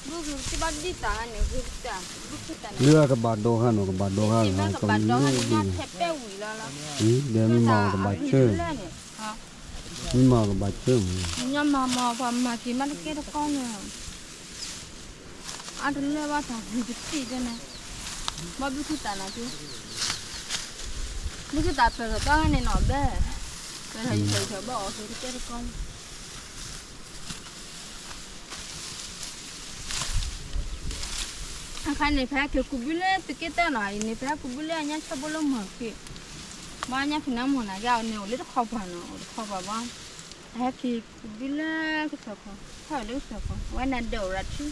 ဘုဂ့ၤ တဘၣ်ဒ်တၢ်ဂၤန့ၣ် ဂ့ၤတၢ် ဘုခိၣ်တၢ်န့ၣ် လၢအကဘၣ်ဒိးဂၤနီၤ ကဘၣ်ဒိးဂၤ ကဘၣ်ဒိးဂၤန့ၣ် ညါထဲပဲဝံၤလီၤလီၤ. ဒီးမ့ၢ်မၤကဘၣ်ဆၢ, မ့ၢ်မၤကဘၣ်ဆၢမး ညါမၤမၤ ပှၤမၤက့ၤမးတကဲတကီန့ၣ် အါတလၢဘၣ်တၢ်ဂ့ၤတစံၣ်တဲန့ၣ်, ဘၣ်ဘုခိၣ်တၢ်နၤက့, ဘုခိၣ်တၢ်ပၢၢ်ထီၣ်တၢ်ဂၤန့ၣ်နီၤဘဲ, ပၢၢ်ထီၣ်ယံၤထီၣ်ယံၤထီၣ်ဘၣ်အီၤက့ၤတကဲတကီန့ၣ် အခါန့ၣ် ဖဲက့ၤကူးဘုလၢသုးက့တၢၢ်နီၤ, အံၤန့ၣ် ဖဲကူးဘုလၢအညါဆၢဘိလၢမၤက့ၤ, ဘၣ်ညါဖံးနါမိၢ်နၤက့ အီၤန့ၣ် အိၣ်လၢတခီပၤနီၤ, အိၣ်တခီပၤဘၣ်, အဟဲက့ၤကူးဘုလၢကစၢၢ်ခီ, ဟဲအိၣ်လၢကစၢၢ်ခီ, ဝဲနၤဒၢးအိၣ်ရၤထံ,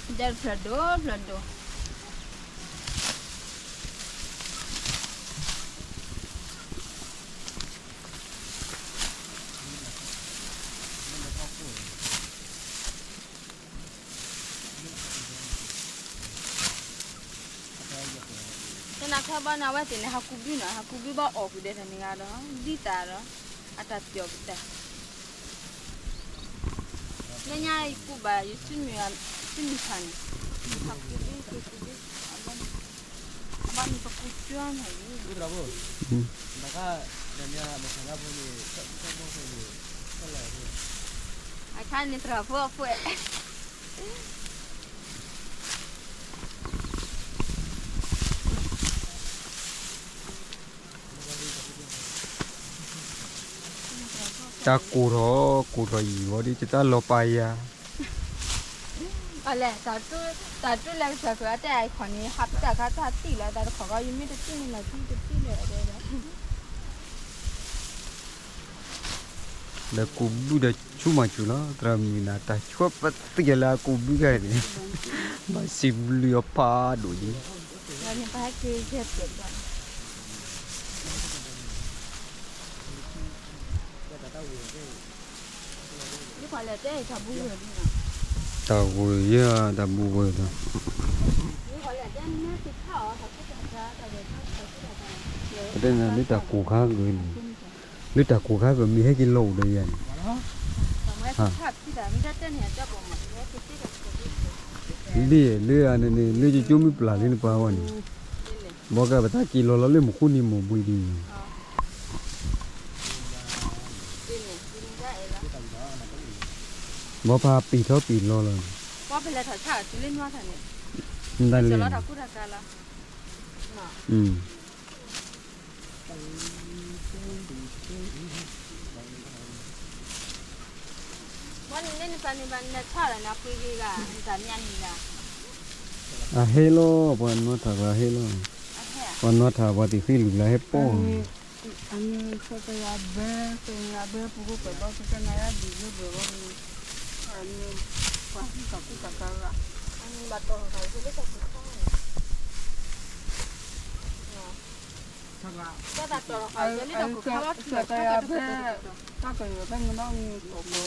ဒၢးဖျၢၣ်ဒိၣ်ဖျၢၣ်ဒိၣ် တၢ် ဟဲဘၣ်နၤဝဲသ့ၣ်န့ၣ် ဟးကူဘုနီၤ, ဟးကူဘုဘၣ်အီၣ်ကွံာ်ဒီးတၢ်န့ၣ်ဂၤဒီး ဒ်သးဒီး အတၢ်ပျီၣ်ပတၢ် လၢညါယကူဘၣ် ယစုမုၢ် စုမုၢ်ဖးန့ၣ် ဟးကူဘု ကူဘု အဘၣ်န့ၣ် ပကူကၠီန့ၣ် အခါန့ၣ်သရၣ်ဖိအဖှဲး တၢ်ကိၢ်ထီၣ် ကိၢ်ထီၣ်ယံာ်ဝဲဒီး ယတၢ်လီၤပာ်ယၤ အလဲၣ်, တၢ်တူၢ်လၢကစၢၢ်ကၢအတဲအံၤခီၣ်န့ၣ် ဟးပတၢ်ခါတၢ်တံၢ်လီၤ တၢ်တခီၣ်ကီ ယမ့ၢ်တတံၢ်န့ၣ် နၤတံၢ်တတံၢ်လၢၤဒီး ဒီးကူးဘုဒီးဆူၣ်မၤစူၤလီၤ သရၣ်မုၣ်န့ၣ် တၢ်ဆှၢပသံလၢအကူးဘုခါန့ၣ် ဘၣ်စံးဘျုးအီၤဖးဒိၣ်ဒံး တၢ်ဂိၢ်ယဲၢ်တၢ်ဘူးဝဲဒီး ပတဲနၤလၢတၢ်ကိၢ်ခါဂ့ၤန့ၣ် လၢတၢ်ကိၢ်ခါဂ့ၤမ့ၢ်ဟဲက့ၤလီၤအိၣ်ဒီးယၤန့ၣ် ဘ့ၣ်လၢအန့ၣ်န့ၣ် လၢယကၠိမ့ၢ်ပျၢ်လံနပှၤဂီၢ်န့ၣ် ဘီကပတၢ်က့ၤလီၤလီၤလၢမူခိၣ်န့ၣ်မိၢ်ဘှံးဒ်န့ၣ် ဘီဖးပ့ၤထီၣ်ပ့ၤလီၤလီၤန့ၣ် ဒ်န့ၣ် အဟဲလီၤ ပှၤနီၢ်ထၢ်ပှၤဟဲလီၤ ပှၤနီၢ်ထၢ်ပှၤသ့ၣ်ဃံလူၤလၢဟဲပီၢ် အမ့ၢ်ကတၢၢ်အဘဲ ကတၢၢ်အဘဲ ပူဖိပှဲၤဘီ ကတၢၢ်နၤယါဒ်ယိဘၢဘီ အမ့ၢ် ပှၤဟံၣ်တၢ်ကူတၢ်ကၤလီၤ အမ့ၢ်ဘၣ်တီၢ်ထီၣ်ဃာ်ယဲလၢတၢ်ကူခါ တၢ်တီၢ်ထီၣ်ဃာ်ယဲလၢတၢ်ကူခါလီၤ ကတၢၢ်အဘဲ တၢ်ကယီၤဖဲန့ၣ်ဘၣ်မ့ၢ်တီၢ်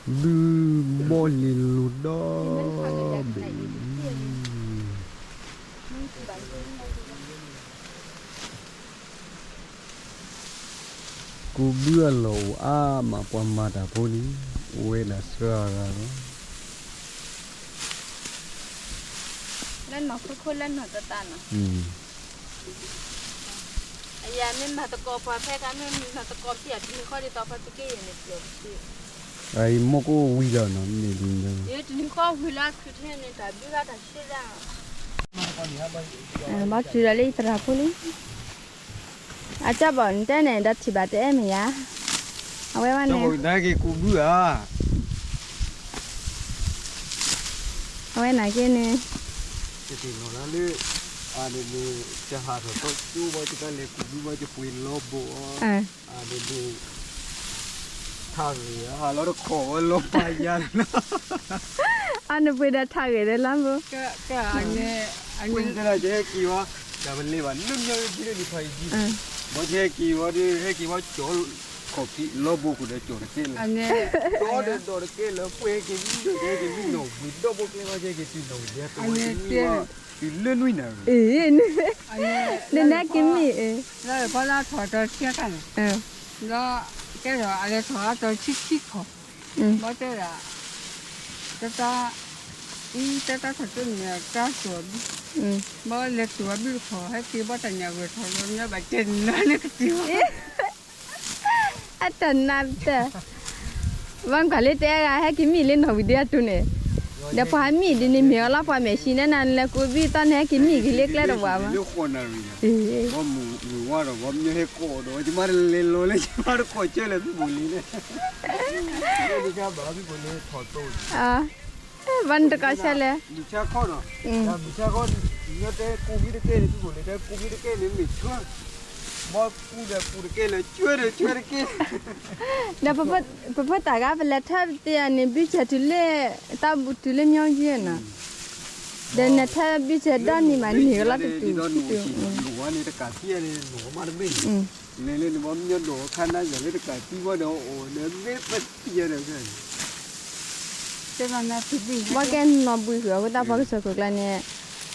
ဘီ ဘုဘီၣ်လ့ၤလိၤဒီဘ့ၣ် ကူးဘုအလီၢ်အိၣ်အါမး ပှၤမၤတၢ်ဖိန့ၣ် အိၣ်ဝဲဒၣ်စှၤဂၤလီၤ လၢနီၢ်ခိခိၣ်လၢနီၢ်သတးနီၤ အယၤမ့ၢ်မၤသကိးပှၤဖဲကါ မ့ၢ်မၤသကိးပျဲၢ်တနံၤဃီဒ်သိးပှၤတက့ၢ်အံၤန့ၣ် ပျဲၢ်တက့ၢ် အအံၤမိၢ်ကအိၣ်ဝံၤလီၤနီၤ မ့ၢ်ဒ်န့ၣ် ယတနံၤဃီဝံၤလၢခုထဲန့ၣ် တၢ်ဘုဂၤတၢ်ဆံးဒၣ် ဘၣ်စူၤဒီးလၢယသရၣ်ဖိလံ အကၢ်ဘီၣ်နတဲန့ၣ် ဒီးထံၣ်ဘၣ်တအဲၣ်မ့ၢ်ယါ အဝဲဘၣ်န့ၣ် ကၢ်ဘီၣ်နတဲက့ၤကူးဘုဧါ အဝဲနာ်က့န့ၣ် ယသ့ၣ်နီၣ်လၢ အန့ၣ် ယဟးထီၣ်သီကၠိဘၣ် ယကလဲၤကူးဘုဘၣ် ယပှ့ၤလီၤဘိၣ်အီၤ အန့ၣ် ထးဂ့ၤ ဟးလီၤတခီၣ်ဝဲလီၤပာ်ယၤလီၤ အနပှ့ၤဒီးထးဂ့ၤဒီးလီၤဘိၣ် ပှ့ၤတဲဒၣ်ယဟဲက့ၤဝဲ တၢ်ပလဲၤဘၣ် လၢမညီဒ်လၢနဖးယံၤဒ် ဘီယဟဲက့ၤဝဲဒီး ဟဲက့ၤဝဲကၠီၤ ခီၣ်ဖံးလီၤဘိၣ်ခိၣ်ဒီးကၠီၤတကဲလၢ ဒီးဒီးတကဲလၢ ပှ့ၤဟဲက့ၤမံဒီး ယဟဲက့ၤမံနီၣ်ဝံၤဒီးဘိၣ်ကျဲဘၣ် ယဟဲက့ၤတုၤနီၣ်ဝံၤဒဲး တုၤလၢနွံနၣ်ရံၣ် နနၢ်က့ၤမံၣ် လၢပှၤလၢထီၣ်တီၤဆံခါန့ၣ် ဒီးကဲထီၣ်အလဲၤထီၣ်အတီၤဆံခံခီၣ် ဘီတဲဒၣ် တၢ် အံၤတၢ်တၢ်ထီၣ်ကၠိန့ၣ် တၢ်တိၢ်အဘံၣ် ဘီလဲၤတိၢ်အဘံၣ်တခီၣ် ဟဲက့ၤဘီတၢ်ညၣ်ဂဲၤထီၣ်လီၤ မ့ၢ်ဘၣ်တဲနၤလၢကတံၤဝဲ အတၢ်နါပတၢ် ဘၣ်ကွၢ်လၢတဲဂၤ ဟဲက့ၤမံၣ်လၢနီၣ်ဝံၤဒဲးအတိၢ်န့ၣ် ဒီးပှၤဟဲမံဒ်န့ၣ်မ့ၢ်အီၤလီၤ ပှၤမဲာ်ဆံးန့ၣ်နၤ နလဲၤကူးဘံၣ်သီန့ၣ် ဟဲက့ၤမံက့ၤလၢကျဲတဝးဘၣ်. ဃိးနၣ်ရံၣ်န့ၣ်, ဘီမုၢ်ဝါဒီး ဘီမုၢ်ဟဲကိးဒီး ယမါတလဲၤလီၤလၢ ယမါတကိးဆၢလၢဖံဘိၣ်လံန့ၣ်, ဘၣ်နတကိးဆၢလဲၣ်, မုၢ်ဆါခီဒီး, မုၢ်ဆါခီ, တဲကူးဘံၣ်တကဲန့ၣ် ဖံဘိၣ်လံ တဲကူးဘံၣ်တကဲန့ၣ် မ့ၢ်ဆှၢ ဘီကူးဒီးကူးတကဲလၢ ဆှၢဒီးဆှၢတကဲ, ဒီးပဖိသၣ်ဂၤ ပလဲၤထၢၣ်ပသ့ၣ်အန့ၣ် ဘုဆဲးတုၤလၢ တၢ်ဘူတုၤလၢမၠီယဲၢ်နီၤ, ဒီးနထၢၣ်ဘုဆဲးဒီနံၤမးန့ၣ် လီၤတတုၤ, န့ၣ်တကးသံန့ၣ် နမါတဘ့ၣ်, လဲၤလၢနဘီမၠီဒိၣ်ခါနါယၤလၢတကးသံဘၣ်ဒီး အိၣ်ဒီးမ့ၢ်ပသံယၤဒီး ဘၣ်ကဲနီၢ်ဘှံးဃုာ် အဃိသတးပှၤကစၢၢ်ခိၣ်ကျါန့ၣ်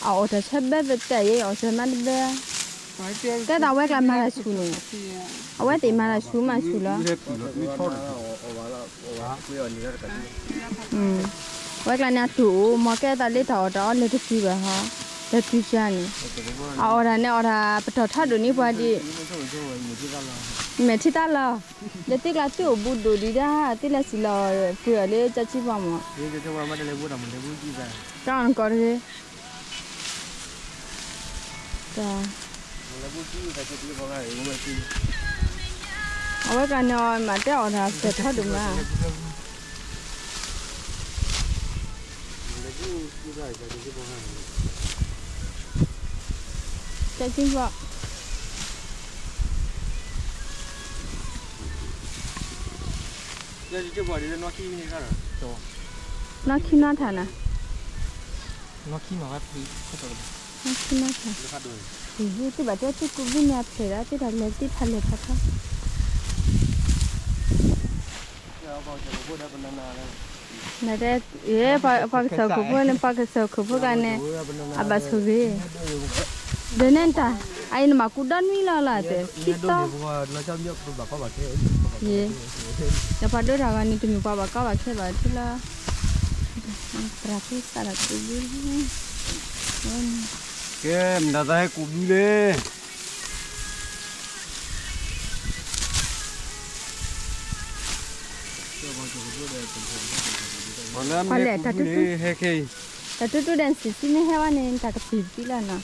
အအိၣ်တၢ်ဆၢဘၢပတဲာ်ယဲ အီၣ်ဆၢမါတဘၢ, ကဲသးဝဲကျါမၤတၢ်ဆူၣ်န့ၣ်, အဝဲသ့ၣ်မၤတၢ်ဆူၣ်မၤဆူၣ်လီၤ, ဝဲကျါန့ၣ်အတူၢ်အိၣ် မ်ကဲသးလၢတၢ်အီၣ်တၢ်အီလဲၤတတုၤဘၣ်ဟီ, လဲၤတုၤကါန့ၣ်, အအိၣ်တၢ်န့ၣ်အီၣ်တၢ်ပတီၢ်ထီဒိၣ်န့ၢ်ပှၤဒံး, မဲာ်ထံတၢ်လီၤ, ဒီးသုကျါသုအိၣ်ဘူးဒိၣ်ဒံးဒၣ် သုလဲၤစံၣ်လီၤပှ့ၤအီၤလၢကၠီဆံဖီမး, တၢ်အီၣ်နကီၢ်တဂ့ၤ အဝဲကန့ၣ်အီၤမးတဲအီၣ်တၢ်စဲးထီဒိၣ်မး, ကၠီဆံဖီ နီၢ်ခံနီၢ်ထါနၤ, နီၢ်ခံနီၢ်ထါ, သုဘၣ်တဲသုကူးဘံၣ်န့ၣ်အဖျဲၣ်ဒီး သုတၢ်လဲၤသ့ၣ်ဖးလဲၢ်ဖးထီ, နတဲ, ပှၤကစၢၢ်ခိၣ်ဖိန့ၣ် ပှၤကစၢၢ်ခိၣ်ဖိကန့ၣ်, အဘၣ်ဆိၣ်ဂ့ၤ, ဒီးန့ၣ်တၢ်, အအံၤနဘၣ်ကူးဒီနွံလီၤလီၤတဲ, ခံသီ ယဲ, ဒီးပှၤဒိတၢ်ဂီၤန့ၣ် တမ့ၢ်ပှၤဘၣ်ကီဘၣ်ခဲဘၣ်ထူလီၤ, သရၣ်ဖိစးလီၤကူးဘံၣ်, ကဲ, မတၤသးဟဲကူးဘံၣ်လဲၣ်, ပှၤလၢမ့ၢ်ကူးဘံၣ်န့ၣ် ဟဲခဲအံၤ, တၢ်တူတူဒီးစံးစံးမ့ၢ်ဟဲဝဲန့ၣ် တၢ်ကပံာ်သံလီၤနီၤ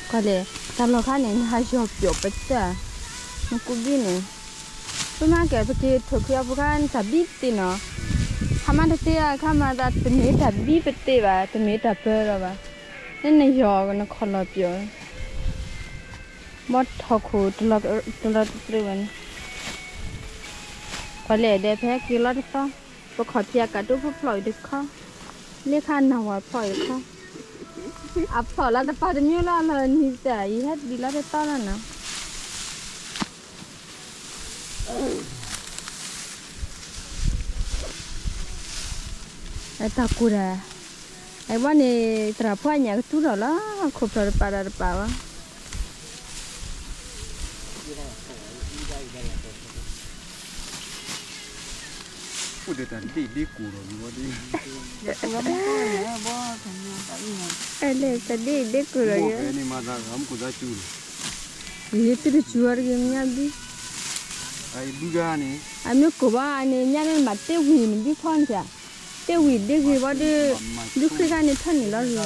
ကွၢ်လဲၣ်, တၢ်လီၢ်ခါန့ၣ် နဟးယီၤပျီၣ်ပသၢ, နကူးဘံၣ်န့ၣ်, ပမ့ၢ်ကဲပက့ၤထိၣ်ခွံအပူၤခါ တၢ်ဘံၣ်ပသ့နီၤ, ဟးမ့ၢ်တသ့အခါမး တမ့ၢ်တၢ်ဘံၣ်ပသ့ဘၣ်, တမ့ၢ်တၢ်ပၢလီၤဘၣ်, လၢနယီၤနခီၣ်လီၤပျီၣ်, ဘီထီၣ်ခိၣ်တလီၤတရၢဘၣ်န့ၣ်, ကွၢ်လဲၣ်ဒီးဖဲက့ၤလီၤတသီ, ပခီၣ်ဖံးအကးတိၢ်ဖိဖျိးအံၤတခီ, လၢခါနၢ်ဝၤဖျိးအံၤတခီ, အဖျိးလီၤတပာ်တမံၤလီၤလီၤနံၤသၢအံၤ ဟဲဒ်လီၤတသီလီၤနီၤ အတၢ်ကိၢ်ဒၣ်, အဘီန့ၣ် သရၣ်ဖိအညၣ်ကတူၢ်ထီၣ်လီၤ, ခိၣ်ဖျီၣ်တပာ်တၢ်တပာ်ဘၣ်, အိၣ်ဒီးတၢ်ဒ့ၣ်ဒ့ၣ်ကိၢ်ဒီးမ့ၢ်ဝဲဒ်, အဲလဲၣ် တၢ်ဒ့ၣ်ဒ့ၣ်ကိၢ်ဒီးယဲ, ယသုတစူၤအီၤတဂ့ၤမ့ၢ်ညါဘု, အဘုဂၤန့ၣ် အမ့ၢ်ကိၢ်ဘၣ်န့ၣ် ညါန့ၣ်မးတ့ၢ်ဝံၤန့ၣ် ဘုဖီန့ၣ် တ့ၢ်ဝံၤဒ့ၣ်ဂ့ၤဘၣ်ဒီး, ဒုးဃ့ခါန့ၣ်ထၢၣ်န့ၣ်လီၤဂ့ၤ,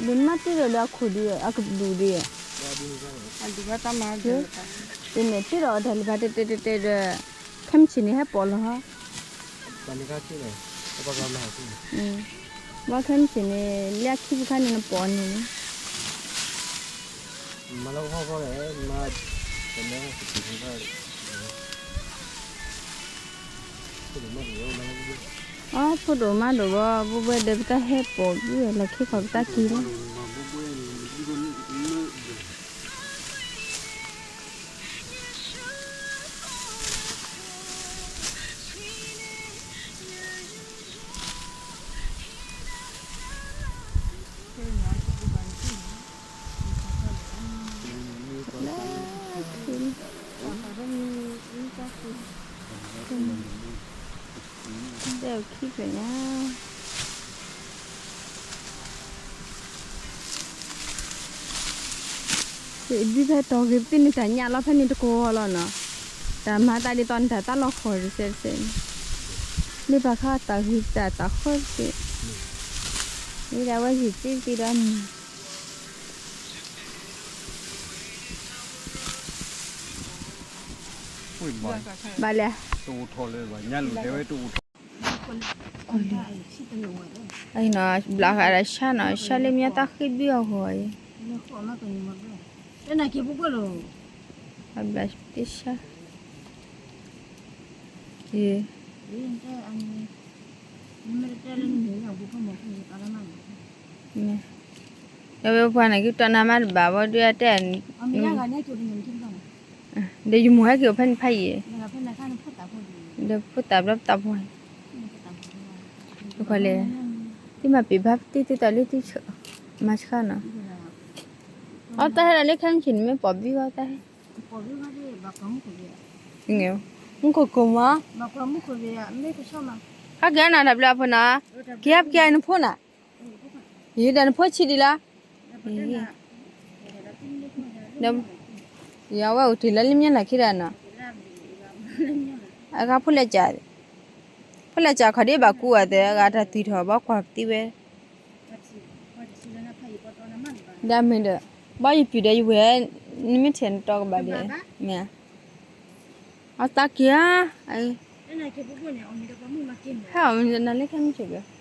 ဒုးမၤတ့ၢ်ဒီးဒီးအခိၣ်ဒံး အကဒူၣ်ဒံး, အမ့ၢ်တ့ၢ်ဒီးအီၤတၢ်လၢၤဘၣ်တဲတဲတဲတဲဒီး, ခဲမုၢ်ဆ့ၣ်န့ၣ်ဟဲပိာ်လီၤဟီ, ဘၣ်ခဲမုၢ်ဆ့ၣ်န့ၣ် လၢအခံပူၤခါန့ၣ်နပိာ်န့ၣ်န့ၣ် အဖိဒိၣ်မါဒိၣ်ဘီ ဘိဘဲဒီးပတၢ်ဟဲပိာ်ဘုလီၢ်ခံခီပတၢ်က့ၤလီၤ. ဒုးဖဲတီၤဂ့ၤပသ့ၣ်န့ၣ် တၢ်ညၣ်လီၤဖဲန့ၣ်တကိးလီၤနီၤ, တၢ်မၤသးဒ်သိးန့ၣ် တၢ်တၢ်လီၤဃီၤတစဲးတစဲးန့ၣ်, လၢပှၤခါတၢ်ဂ့ၤတၢ်တၢ်ဃီတစဲး, မ့ၢ်ဒၣ်ဝဲဂ့ၤသ့သ့ဒီးန့ၣ် ဘၣ်လဲၣ်, တအိၣ်ထီၣ်လၢၤဘၣ် ညါလိာ်တဲဝဲတအိၣ်ထီၣ်, အံၤနီၤ ဘျးဃးဒီးဆၣ်နီၤ ဆၣ်လၢမ့ၢ်တၢ်ဃ့ၢ်ဘုၣ်အဂီၢ်အံၤ, ဘျးသ့ၣ်ဆၣ်, အဝဲပှၤန့ၣ်က့ၤတီၢ်နါမးတဘၣ်ဘၣ်ဒုးအတဲ ဒီးယမိၢ်ဟဲက့ၤအိၣ်ဖဲန့ၣ်ဖးယံၤ, ဒီးဖိသၣ်ဘျီပသးပှၢ်, လဲၣ်, သုမၤပ့ၤဘၣ်ပတံၢ်သုသးလၢသုဆၢ, မၤဆှၢနီၤ, အတၢ်ဟဲဒီးလၢခဲမုၢ်ဆ့ၣ်န့ၣ်မ့ၢ်ပိာ်ဘံဂီၢ်တၢ်ဟဲ, မူခိၣ်ကိၢ်မး, ဟဲက့ၤနၤတၢ်ဘျုးအဖိနီၤ, က့ၤဟဲပက့ၤနဖိနီၤ ယံၤဒီးနဖိဆံးဒံးလီၤ, ယဝဲအိၣ်တ့ၢ်လၢလၢမ့ၢ်လၢခံဒီးနီၤ, အဂၤဖိလဲၤကၢ်, ဖိလဲၤကၢ်ခီၣ်ဒ်ဘၣ်ကူအီၤသဲ အဂၤတၢ်သံထီၣ်ဘၣ်ကွၢ်ပသံဝဲ, ဒ်မ့ၢ်ဒီး, ဘၣ်ယပုၢ်ဒီးယဝဲၢ်, နမ့ၢ်ထဲနတီကဘၣ်ဒဲး, မ့ၢ်, အတၢ်က့ၤဧါ, ဟဲအီၤမ့ၢ်နလၢခဲမုၢ်ဆ့ၣ်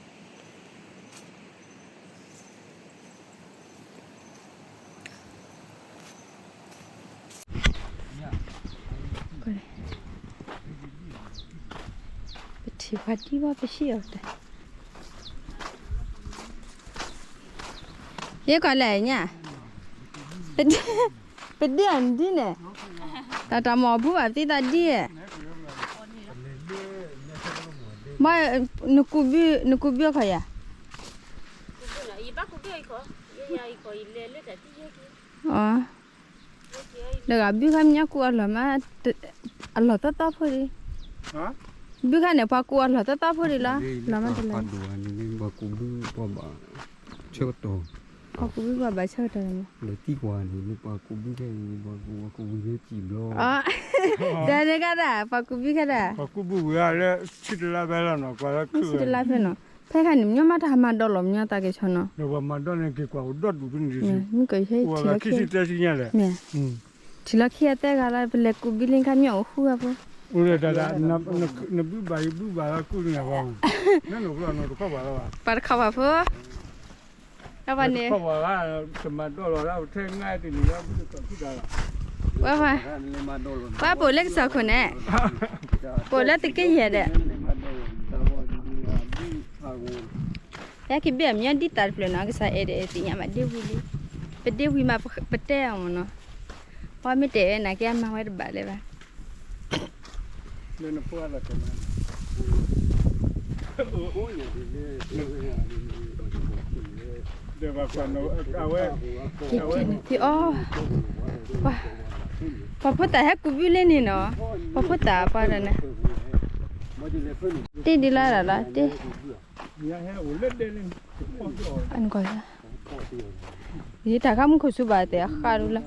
ဘျီ ပထံၣ်ပှၤဒံဘၣ်ပဟံၣ်အီၤတၢ်, ယဲကီးလဲၣ်ညါ, ပဒ့ၣ်အီၤဒ်န့ၣ်, တၢ်တၢ်မီၢ်ဘူဘၣ်သံတၢ်ဒ်, ဘၣ်, နကူးဘုအခီၣ်ယၤ, လၢဂၤဘုခါမညီကူးအလီၢ်မး, အလီၢ်သီသီဖိဒံး, ဘုခါန့ၣ် ပှၤကူးအလီၢ်သီသီဖိဒံးလီၤ, လီၤမးတလၢ, ပှၤကူးဘုပှၤဘၣ်ဆၢကတီၢ်, ပှၤကူးဘုပှၤဘၣ်ဆၢကတီၢ်န့ၣ်, လၢသံကွၢ်န့ၣ် ပှၤကူးဘုခဲအံၤ ပှၤကူးဝံၤလၢစံၣ်ဘျီ, ဒီးန့ၣ်ကဒၣ် ပှၤကူးဘုခဲဒၣ်, ပှၤကူးဘုဝံၤလၢဆံတလါဖဲလီၤနီၤ, လၢဆံတလါဖဲနီၤ, ဖဲခါန့ၣ် မညီမးတၢ်မၤဒီးလီၤမညီသးက့ၤဆီနီၤ, ပှၤမၤဒီးန့ၣ်က့ၤကွၢ်အိၣ်ဒီဒူၣ်ဖဲန့ၣ်, မ့ၢ်ကဟဲထံၣ်လီၤခံ, ထံၣ်လီၤခံအသဲဂၤလၢ ပလဲၤကူးဘုလံခါမညီအိၣ်ဃုဂၤဖိ, နဘုဘၣ်ယဘုဘၣ်လၢကူးန့ၣ်, ပှၤတခီပၤဖိ, အဝဲန့ၣ်, ဝဲ, ပှၤပိာ်လၢကစီၣ်ခိၣ်န့ၣ်, ပိာ်လၢသုးက့ယဲၢ်ဒီး ယကဘ့ၣ်အမညီဒ်သးတဖျၢၣ်နီၤ, ကစၢ်အဲၣ်ဒိးအဲၣ်သ့ၣ်ညါဘၣ်ဒ့ဝံၤလံ, ပဒ့ဝံၤမးပတဲအီၤမ့ၢ်နီၤ, ပှၤမ့ၢ်တဲဝဲနာ်က့အမၤဝဲတဘၣ်လၢၤဘၣ်, လၢနဖိအလီၢ်တၢ်မၤ အဝဲ, အဝဲ, အဝဲ, ပှၤဖိသၣ်ဟဲကူးဘုလံန့ၣ်နီၤ, ပှၤဖိသၣ်ပှၤဒီးန့ၣ်, တ့ၢ်ဒ်လီၤလီၤ, တ့ၢ်, ယတၢ်ခါမူခိၣ်ဆူဘၣ်တဲအဃၣ်ဒူလၢ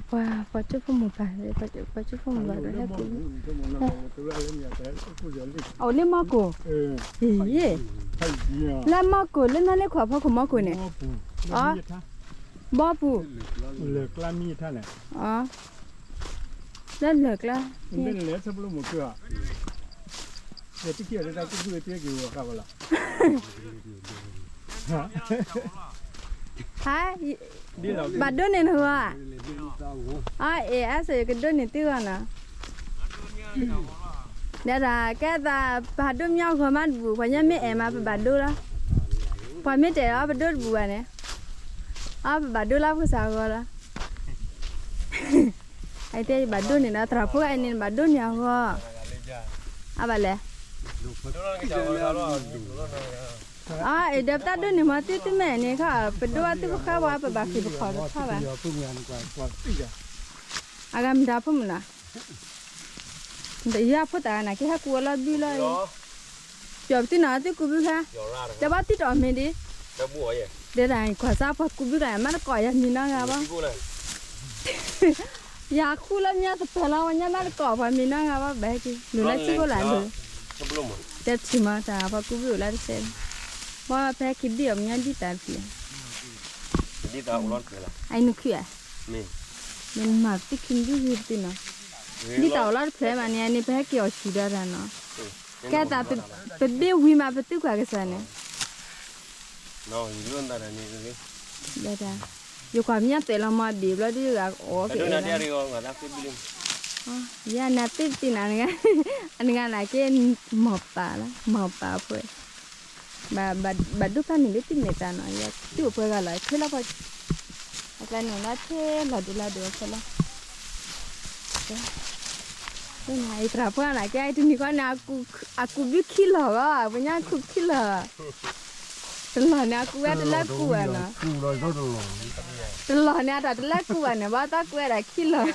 ပှၤ, ပှၤကၠိဖိမုၣ်ပၢ်, ပှၤကၠိဖိမုၣ်ပၢ်ဒီးဟဲကူး, အိၣ်လၢမီၢ်ကိၣ်, လၢမီၢ်ကိၣ်လၢနီၢ်လ့ခွးဖီခိၣ်မီၢ်ကိၣ်န့ၣ်, အ, ဘီပူၤ, လၢလၢၢ်ကျါ, ဟါ, ဘၣ်ဒိန့ၢ်နဂီၢ်, အ, အဲၣ်အါစၢၤ ယကဒိန့ၢ်သုဂီၢ်နီၤ, ဒ်သိးကဲသး ပှၤဒိမညီဂီၢ်မးတဘူၣ်, ပှၤညီမ့ၢ်အဲၣ်မး ပဘၣ်ဒိလီၤ, ပှၤမ့ၢ်တအဲၣ်အီၤ ပဒိတဘူၣ်ဘၣ်န့ၣ်, အ, ပဘၣ်ဒိလီၤပကစၢ်ဂီၢ်လီၤ, အတဲယဘၣ်ဒိန့ၢ်ဒီး သရၣ်ဖိအဲၣ်န့ၣ် နဘၣ်ဒိန့ၢ်အဂီၢ်, အဘၣ်လဲၣ် အ, အဲၣ်ဒိးပတၢ်ဒိန့ၢ်မး သုသုမ့ၢ်န့ၣ်ခီ ပဒိဘၣ်သုကဃါဝဲ ပဘၣ်ဃ့ၢ်ပခီၣ်တထီဘၣ်, အဂၤမတၤဖိမုၣ်နီၤ, ယဖိသၣ်ဂၤန့ၣ် ကဟဲကူးအီၤလီၤဘုလီၤ, ပျီၢ်ပသုနီၤ သုကူးဘုခါ, တဲဘၣ်သုတအီၣ်မ့ၤဒံး တဲဒၣ်ကွၢ်စၢ်ပှၤကူးဘုၣ်တၢ် မ့ၢ်တကိးယၤမံၤနီတဂၤဘၣ်, ယၤဃုလၢမ့ၢ်သပၢၤလီၤ ဝဲညါမ့ၢ်တကိးပှၤမံၤနီတဂၤဘၣ် ဘၣ်ဟဲက့ၤ နုာ်လၢစ့ၢ်ကီးလၢ်ဒိၣ်, တဲထံၣ်မးတၢ်ပှၤကူးဘုၣ်အိၣ်လၢတစဲး, ဘၣ်ဖဲက့ၤဘံၣ်အီၤမ့ၢ်ဒ်တၢ်တဖျၢၣ်, အံၤနုာ်ခုၣ်ဧါ, မ့ၢ်မၤပသံခံမံၤဒုဂ့ၤပသံနီၤ, ဒ်တၢ်အိၣ်လၢတဖျၢၣ်မးန့ၣ် အန့ၣ်ပဟဲက့ၤအီၤဆူၣ်ဒီးတၢ်နီၤ, ကဲသး ပဘ့ၣ်ဝံၤမးပသုကွၢ်ကစၢ်န့ၣ် ဒ်, ယကွၢ်မ့ၢ်ညါတဲလီၤမ့ၢ်ဘ့ၣ်ဘျီဒ်ဂၤအီၣ်က့ၤ, ယနၤသ့ၣ်တသ့ၣ်နၤ, အနဂၤနာ်က့, မီၢ်ပာ်လီၤ မီၢ်ပာ်အဖဲ, ဘၣ်ဒိဖးန့ၣ်လၢတံၢ်မဲာ်သးနီၤ ယတူၢ်အပှဲၤဂၤလီၤ ထဲလီၤပှၤ, အကျဲန့ၣ်လီၤထဲလီၤဒိလီၤဒိအဖဲလီၤ, အံၤသရၣ်ဖိနာ်က့ အတနံၤဃီန့ၣ် အကူးဘုခံလီၢ်ဂီၢ် ပညါကူးခံလီၢ် တလီၢ်န့ၣ် အကူးဝဲတလၢကူးဘၣ်နီၤ, တလီၢ်န့ၣ် အတၢ်တလၢကူးဘၣ်န့ၣ် ဘၣ်သီကူးဝဲဒၣ်ခံလီၢ်,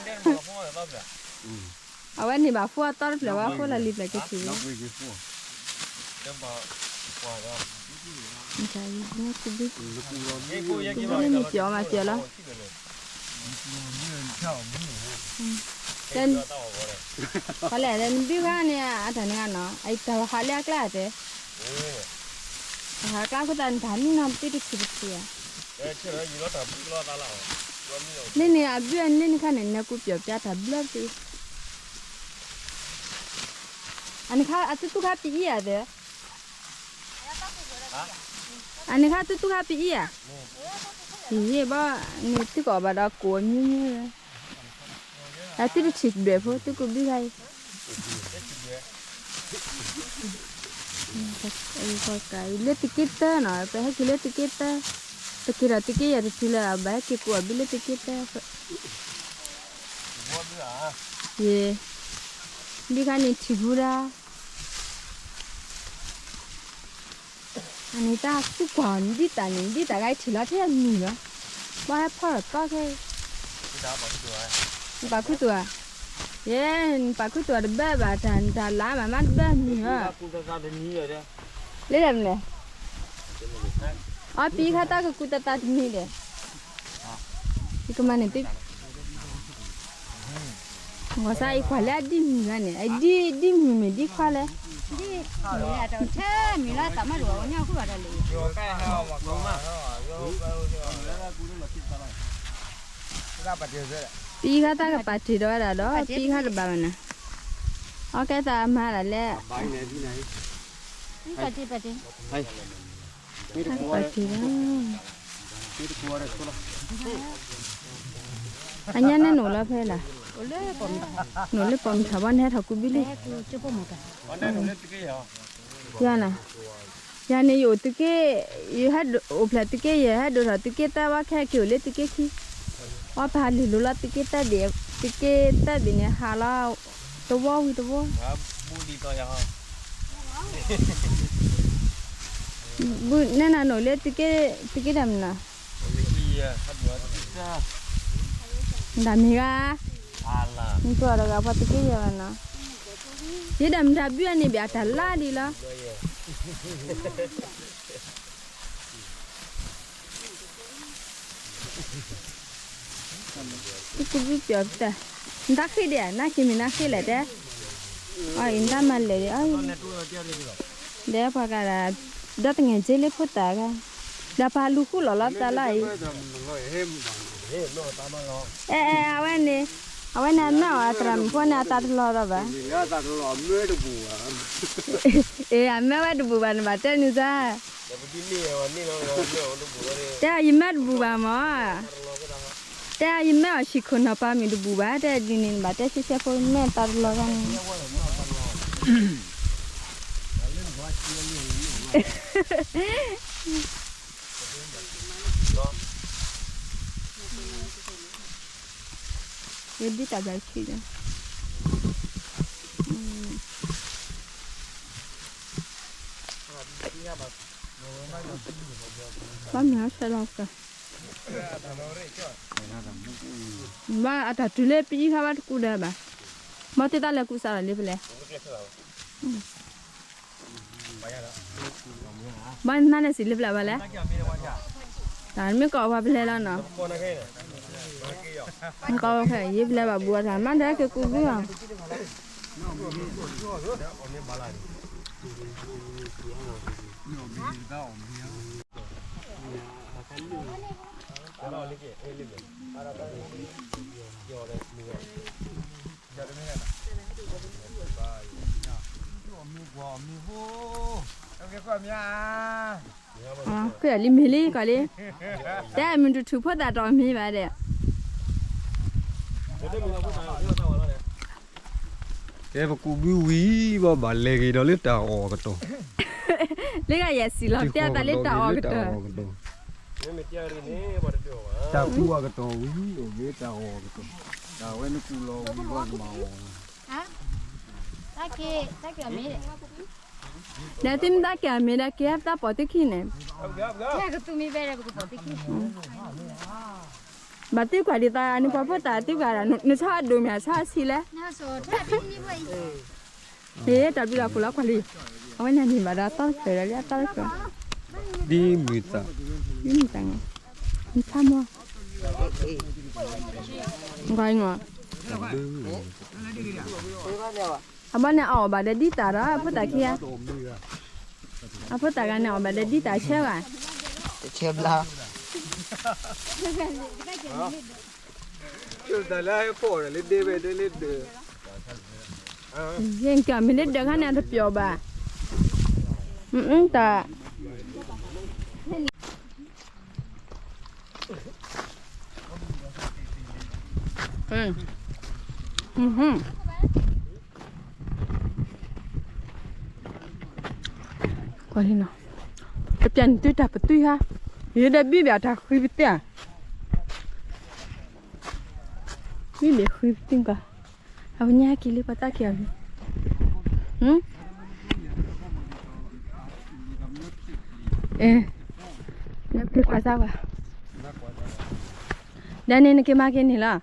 အဝဲန့ၣ်ဘၣ်ဖိအသီတဖျၢၣ်ဝဲအဃိလီၤလံၤဖျၢၣ်ကထံၣ်, ကူးဘုန့ၣ်ပျီမးပျီလီၤ, ဖဲလဲၣ် နဘုခါန့ၣ် အတၢ်နဂၤနီၤ အတၢ်ဟးလၢအကျါတဲ, တၢ်ဟးကျါအဃိသတးနတၢ်နံၣ်နီၤပသံတထံၣ်တထံၣ်ဧါ, လၢန့ၣ်အဘုအန့ၣ်ခါန့ၣ် နကူးပျီပျါတၢ်ဘျၢပသံ, အန့ၣ်ခါအသုသူခါပအံၤဧါတဲ အန့ၣ်ခါသုသူခါပအံၤဧါ, ယဘၣ်, န့ၣ်သုကိးဘၣ်ဒီးကိးမံၤမံၤ, အသုတထံၣ်ဒွဲၣ်ဖိ သုကူးဘုခါအံၤ, လၢသုးက့သၢနီၤ ပဟဲက့ၤလၢသုးက့သၢ, ပက့ၤဒီးသုးက့ယဲၢ်တထံၣ်လၢၤ ဘၣ်ဟဲက့ၤကူးအီၤဘုလၢသုးက့သၢ, ယ, ဘုခါန့ၣ်ထံၣ်ဖူဒၣ် အန့ၣ်တၢ်သူကွၢ်အီၤ ဒ်တၢ်န့ၣ် ဒ်တၢ်ဂၤအံၤထံၣ်လီၤထဲအမံၤလီၤ, ဘၣ်ဟဲဖီၣ်ထီၣ်သီခဲအံၤ, နပာ်ခူသူၣ်ဧါ, ယဲ, နပာ်ခူသူၣ်တဘၣ်ဘၣ် တၢ်လါမးမးတဘၣ်မံၤလီၤ, လၢဒၣ်မနုၤလဲၣ်, အပံၤခါတၢ်ကကူးတၢ်သးတမံၤဒီး, ယကမၤန့ၣ်သု ဂီၤစါအံၤကွၢ်လၢအဒံၣ်မုၢ်ဂၤန့ၣ် အဒံၣ်ဒံၣ်မုၢ်မ့ၢ်ဒံၣ်ခွါလဲၣ်, ပံၤခါတၢ်ကပာ်တ့ၢ်ဒီးဝဲဒၣ်ဒီး ပံၤခါတဘၣ်ဝဲန့ၣ်, အကဲသးမၤဒၣ်လဲၣ်, တၢ်ကပာ်တ့ၢ်ဒီး အညါန့ၣ်နအိၣ်လၢဖဲလဲၣ်, နအိၣ်လၢပိာ်မုၣ်ထးဘီန့ၣ် ဟဲထီၣ်ကူးဘုလံ, ယၤန့ၣ်, ယၤန့ၣ်ယအိၣ်သုးက့, ယဟဲအိၣ်ဖျဲၣ်သုးက့ ယဟဲဒိၣ်ထီၣ်သုးက့သၢဘၣ် ခဲက့ၤအိၣ်လၢသုးက့ခံ, အီပဟးလံာ်လိၤလီၤသုးက့သၢဘ့ၣ်, သုးက့သၢဘ့ၣ်န့ၣ် ဟးလီၤတဝီဝံၤတဝီ ဘုနဲၣ်နၤနအိၣ်လၢသုးက့, သုးက့တၢ်မနုၤ, တၢ်မ့ၢ်ဂၤ, နပှၤတဂၤပှၤသုးက့ယဲၢ်ဘၣ်နီၤ, ယဲဒၣ်မတၤဘုအန့ၣ်ဘၣ်အတၢ်လါဒ်လီၤ သုကူဘုပျီၤပတၢ်, နတၢ်ဃ့ဒံးဧါ, နၢ်က့ၤမ့ၢ်နၢ်ဃ့လဲၣ်တဲ, အအံၤနတၢ်မၤလဲၣ်ဒံးအီၤ, ဒီးပှၤကဒၣ်, ဒီးတငဲၢ်က့လၢဖိသၣ်ဂၤ, ဒီးပှၤလူၤဃုလီၤလီၤသးလီၤအံၤ, အဲအဲ အဝဲန့ၣ်, အဝဲန့ၣ်အမၢအီၤအသရၣ်မုၣ်ဖိန့ၣ် အသးတလီၤဒီးဘၣ်, အ့ အမၢဝဲတဘူၣ်ဘၣ်န့ၣ်ဘၣ်တဲနုၤသၢ တဲယမၢတဘူၣ်ဘၣ်မး, တဲယမၢအီၤဆံးခိၣ်နီၤပၤမုၣ်တဘူၣ်ဘၣ် တဲဒ်န့ၣ်ဘၣ် တဲရှဲရှဲဖိမ့ၢ်သးတလီၤဂၤန့ၣ်, ယဒ်တၢ်ဘျၢထံၣ်ဒီး ဘၣ်မနုၤဆဲးလီၤက, ဘၣ်အတၢ်တုၤလၢပအံၤခါဘၣ်တကူဒီးဘၣ်, ဘၣ်သ့ၣ်တၢ်လဲၤကူစးလီၤလံဖဲလဲၣ်, ဘၣ်နၢ်လဲၤစံးလၢပျၢၤဘၣ်လဲၣ်, တၢ်မ့ၢ်ကိးဝဲပလဲလီၤနီၤ, မ့ၢ်ကိးဝဲဖဲယ့ပလဲဘၣ်ဘူးအထါ မ့ၢ်တၢ်က့ၤကူဘုၣ်အီၤ ကွၢ်လံမ့ၢ်လံကွၢ်လံ, တဲမုၢ်တထူၣ်ဖိသၣ်တီၢ်မ့ၢ်ဘၣ်ဒီး, တဲပကူးဘုဝံၤဘၣ်ဘၣ်လဲၤက့ၤဒီးလၢတၢ်အီၣ်ကတီၢ်, လၢဂၤယဲစံးလီၤတဲအသးလၢတၢ်အီၣ်ကတီၢ်, တၢ်ကူးအကတီၢ်ဝံၤအိၣ်ဂ့ၤ တၢ်အီၣ်ကတီၢ်, တၢ်ဝဲနကူးလီၤဝံၤဘၣ်နမၤအီၣ် တၢ်က့ၤ တၢ်က့ၤအမ့ၢ် ဒီးသုမ့ၢ်တၢ်က့ၤအမ့ၢ်ဒီးက့ၤဟဲပတၢ်ပိာ်သုခံန့ၣ်, ဘၣ်သုကွၢ်ဒ်သိးအန့ၣ်ပှၤဖိသၣ်သုကွၢ်ဒီး နဆီအဒိၣ်မ့ၢ်အဆီအဆံးလဲၣ်, ဟ့ၣ်တၢ်ဘျုးလီၤဖိလီၤကွၢ်လံ, အဝဲန့ၣ်န့ၣ်ဘၣ်ဒီးသီတဖျၢၣ်ဒီးလၢအသီတဖျၢၣ်, ဒ်မုၢ်သး, ဒ်မုၢ်သးန့ၣ်, နဖးမီၤ, ကွၢ်နီၤ အဘီန့ၣ်အီၣ်ဘၣ်ဒီးဒ်တၢ်ဒီး ဖိသၣ်ခံဂၤ, အဖိသၣ်ဂၤန့ၣ်အီၣ်ဘၣ်ဒီးဒ်တၢ်ဆၢဂၤ, တဆၢဘျါ, ယကမ့ၢ်လၢဒၢးခါန့ၣ်တပျီၢ်ဘၣ်, တၢ် တပျၢ်န့ၣ်တုၤတၢ်ပသွံၣ်ဟါ, ယဒၣ်ဘံၣ်ဘၣ်တၢ်ဃံပသ့ၣ်ဧါ, ဘံၣ်ဘၣ်ဃံပသ့ၣ်ကါ, အဝဲညါက့ၤလံပှၤတၢ်က့ၤအီၤလံ, နက့ၤကွၢ်စၢ်ကွၢ်, ဒီးန့ၣ်နက့ၤမၤက့ၤန့ၣ်လီၤ,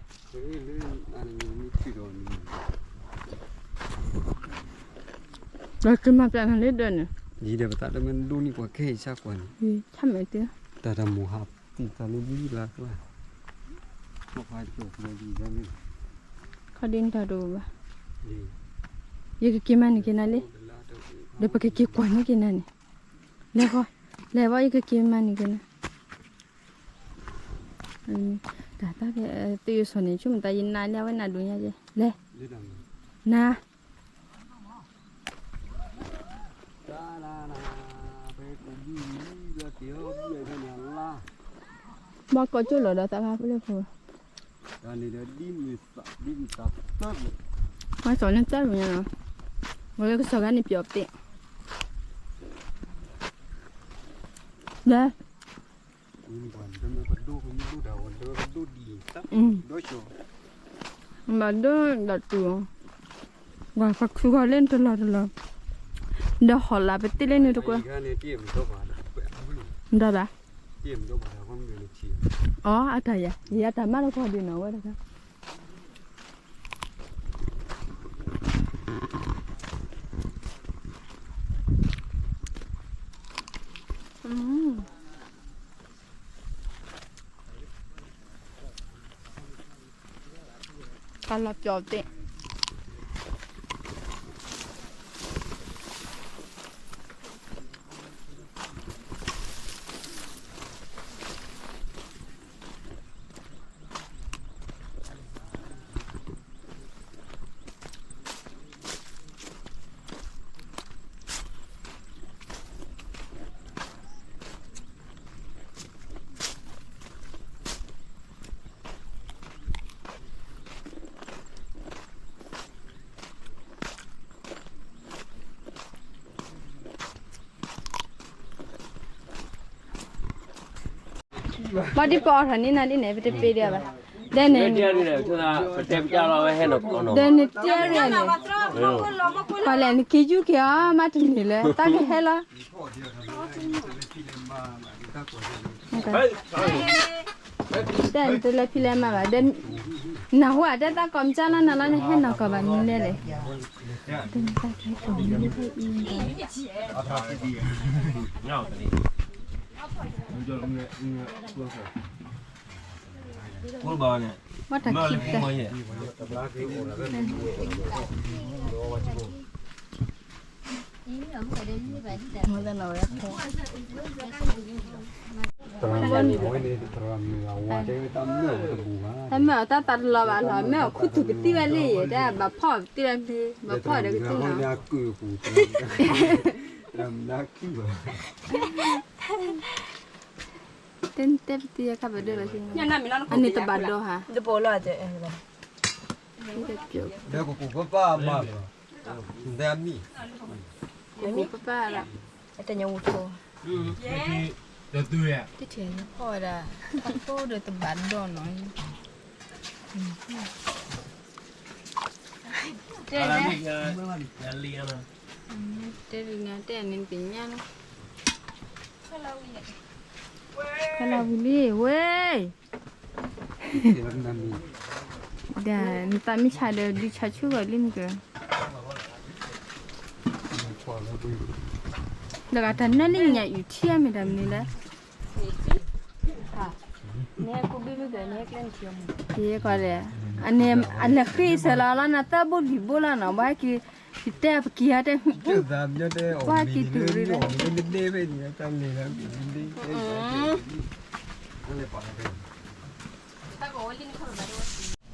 ဒီးက့ၤမၤပျၢ်နၤလၢဒၢးန့ၣ်, ဒ်ဒီးပသးတမ့ၢ်ဒိၣ်န့ၢ်ပှၤခဲအံၤဆၢကွၢ်န့ၣ်, ဆၢမဲာ်တၢ်, တၢ်တၢ်မိၢ်ဟးတံၢ်သးလၢဘံၣ်ဘၣ်ကွၢ်, ခီဒ်နတၢ်တအိၣ်ဘၣ်, ယကက့ၤမၤန့ၢ်က့ၤနၤလံ, ဒီးပကက့ၤကွၢ်န့ၢ်က့ၤနၤန့ၣ်, လဲၤဃီ, လဲၤဘၣ်ယကက့ၤမၤန့ၢ်က့ၤနၤ တၢ်တၢ်ကဲ သုးယိၤစီၤန့ၣ် ဆိကမိၣ်သးယနါလၢအဝဲနါဒိၣ်ညါကဲ လဲၤ နါ ဘၣ်ကီၢ်ကၠိလီၤဒီးသးခါဖဲလဲၣ်ဖိ, မၤစီၤန့ၣ်တၢ်လီၤညါလီၤ, ဝဲကစီၤခါန့ၣ်ပျီၣ်ပသ့ၣ်, လဲၤ ဘၣ်ဒိဒီးတူၢ်, ပှၤခူၣ်ဃီလၢတလီၢ်တလီၢ်, ဒီးဟီၣ်လာ်ပသ့ၣ်လၢန့ၣ်တကွၢ်, ဒီးဘၣ်, အီ အတၢ်ယၤ ယတၢ်မၤလၢကီၢ်ဒ်နီၤဝဲတခါ ကလီၤပျီၣ်သ့ၣ်ဘၣ်ဒ်ပအီၣ်ထီၣ်န့ၢ်နၤလံန့ၣ် ပတပ့ၤဒံးဘၣ်. ဒဲန့ၣ်, ဒဲန့ၣ်တဲရန့ၣ်, ပှၤလဲၣ်နက့ၤယူၢ်က့ၤအီၤ မ့ၢ်တန့ၢ်လၢတၢ်ကဟဲလီၤ. တဲနတလဲၤဖံးလဲၤမၤဘၣ်, ဒဲ, နၢ်ဟူအတဲသးကိးမကၢ်လီၤနၤလီၤ နဟဲနီၢ်ကီၢ်ဘၣ်နလဲၣ်လဲၣ်. ဘၣ်တၢ်ခံတဲ တၢ်မ့ၢ်အီၤတၢ်သးတလီၤဘၣ်လီၤ မ့ၢ်အီၤခူသူၣ်ကသံဝဲလံ တၢ်ဘၣ်ဖီၣ်သံဝဲမ့ၢ် ဘၣ်ဖီၣ်ဒီးကသံလီၤ. တဲတဲပသံယခါပဒိၣ်လီၤ အန့ၣ်တဘၣ်ဒိၣ်ဟါ ပပၢ်လီၤ တထံၣ်ယဖီၣ်ဝဲဒၣ် အဖိဒီးတဘၣ်ဒိၣ်နီၤ တဲလံ တဲန့ၣ်ပညါလီၤ ကလီၤဝံၤလံ ဝဲ ဒီးနသးမ့ၢ်ဆါဒီး ဒုးဆါဆူၣ်ဂီၤလံမ့ၢ်က ဒီးဂၤတၢ်နၢလံညါအုၣ်ထံအမ့ၢ်တၢ်မနုၤလဲၣ် ယဲကီးဒီး အန့ၣ် အလဲၤဃ့စၢၤလီၤလီၤ နသၢဘိလွံၢ်ဘိလီၤနီၤ ဘၣ်ဟဲက့ၤ ယတဲပက့ၤဟဲတဲ ဘၣ်ဟဲက့ၤတုၤရ့ဒီး တၢ်ခီၣ်ဃုနၤဒီး အဝံၤလီၤတၢ်နၤလီၤ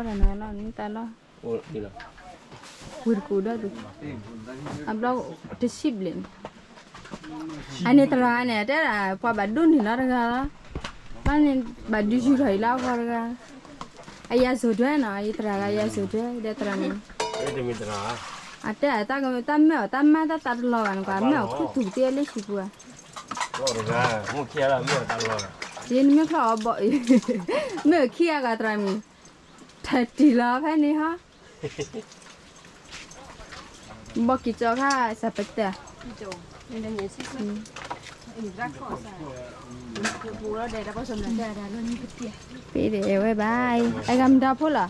နတၢ်လီၤ ဝံၤတကူဒီး အဘျီတဆံဘျဲၣ်န့ၣ် အန့ၣ်သရၣ်န့ၣ် တဲဒၣ် ပှၤဘၣ်ဒိးန့ၢ်လီၤတဂၤလီၤ ဘၣ်န့ၣ် ဘၣ်ဒုးယူၤထီၣ်အံၤလၢအဂီၢ်တဂၤ အယၤစိၤဒွဲနီၤ ယသရၣ်ဂၤယၤစိၤဒွဲ ဒီးသရၣ်န့ၣ် အတဲ တၢ်မ့ၢ်အီၤတၢ်မါတၢ်သးတလီၤဘၣ်န့ၣ် ကွၢ်မ့ၢ်အီၤခူသူၣ်ကသံလၢဆံပူၤဧါ ယနမ့ၢ်ချီၣ်အီၤဘီၣ်အံၤ မ့ၢ်အခံဂၤဂၤသရၣ်မံၤ ထၢၣ်တံၢ်လီၤဖဲန့ၣ်ဟီ ဘီကံၢ်ကၠီခါစးပတၢ် ပ့ၤဒဲးအဲၣ်ဝဲဘၣ်အံၤ အဂၤမတၤဖိလီၤ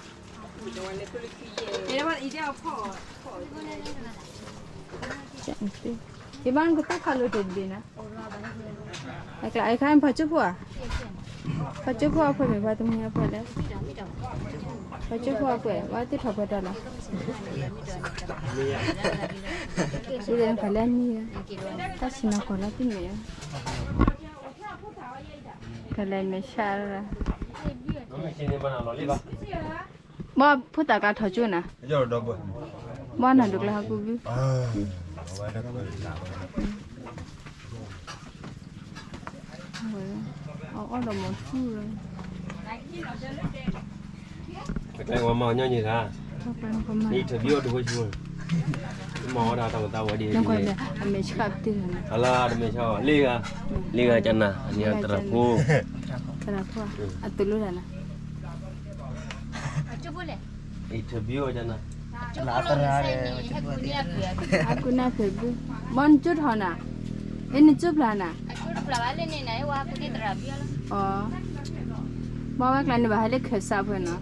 ယဘၣ်ကသ့ၣ်ခီလိာ်တဘ့ၣ်နၤ အကျါအခါဖီၣ်ကၠိဖိဧါ ဖီၣ်ကၠိဖိအဖှဲၣ်မ့ၢ်ပှၤတမံၤအဖှဲၣ်လဲၣ် ဖီၣ်ကၠိဖိအဖှဲၣ် ဝဲသ့ၣ်ထီၣ်ဖှဲၣ်တၢ်လီၤ စူဒီးနကလဲၤနံၤ တၢ်ဆံးနီၢ်ကီၢ်လီၤသ့ၣ်မ့ၢ် ကလဲၤမဲာ်ဆှးလီၤ ဘၣ်ဖိသၣ်ကျါထီၣ်ကၠိနၤ ဘၣ်နၤဒိးကျါဟးကူဘု အအီၣ်ဒီးမၤထူလီၤ တကျဲဝဲမၤညီနုၢ်တၢ် interview အီၤတဝဲဆူ မၤဝဲဒၣ်တၢ်မသးဝဲဒ် အမဲာ်ဆှးပတံၢ်လီၤ အလါတမဲာ်ဆှး လ့ဂၤ လ့ဂၤကနၤ အန့ၣ်သရၣ်ဖိ သရၣ်ဖိ အသုးလိတၢ်နၤ interview အီၤကနၤ အကူနၢ်ဖဲဘု ဘၣ်နကၠိထီၣ်နၤ အနကၠိဖျါနၤ ဘၣ်ဝဲကျါန့ၣ်ဘၣ်ဟဲလၢခၢၣ်စးဖဲနီၤ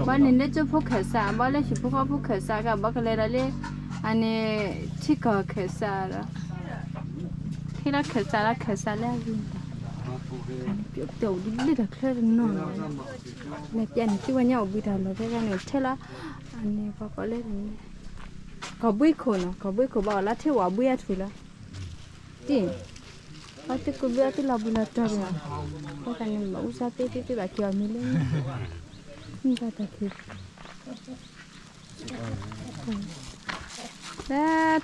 ဘၣ်န့ၣ်လၢကၠိဖိခၢၣ်စး ဘၣ်လၢဟံၣ်ဖိဃီဖိခၢၣ်စးက ဘၣ်ကလဲၤဒီးလၢ အန့ၣ် ထံကီၢ်ခၢၣ်စးဒီး ထံလၢခၢၣ်စးလၢခၢၣ်စးလၢအဂ့ၤ ပျိပျိဒ်လၢတၢ်ချၢတနီၤနီၤ လဲၤပျဲန့ၣ် သ့ၣ်ဝဲညါအိၣ်ဘှံးတၢ်လီၢ်ဖဲဖဲန့ၣ် ထဲလီၤ အန့ၣ်ပှၤကိးလၢ ကီၢ်ဘှံးခိၣ်နီၤ ကီၢ်ဘှံးခိၣ်ဘၣ်အီၤလၢထံဝၣ်ဘှံးအထူၣ်လီၤ တံၢ် အသုးကူဘုအသုးလီၤဘှံးလီၤတီၤန့ၣ် အဃိသတးန့ၣ် ဘၣ်အူစါသ့သ့သ့ဘၣ်က့ၤအီၤမံၤလၢ မ့ၢ်ဘၣ်တၢ်ခံ လၢ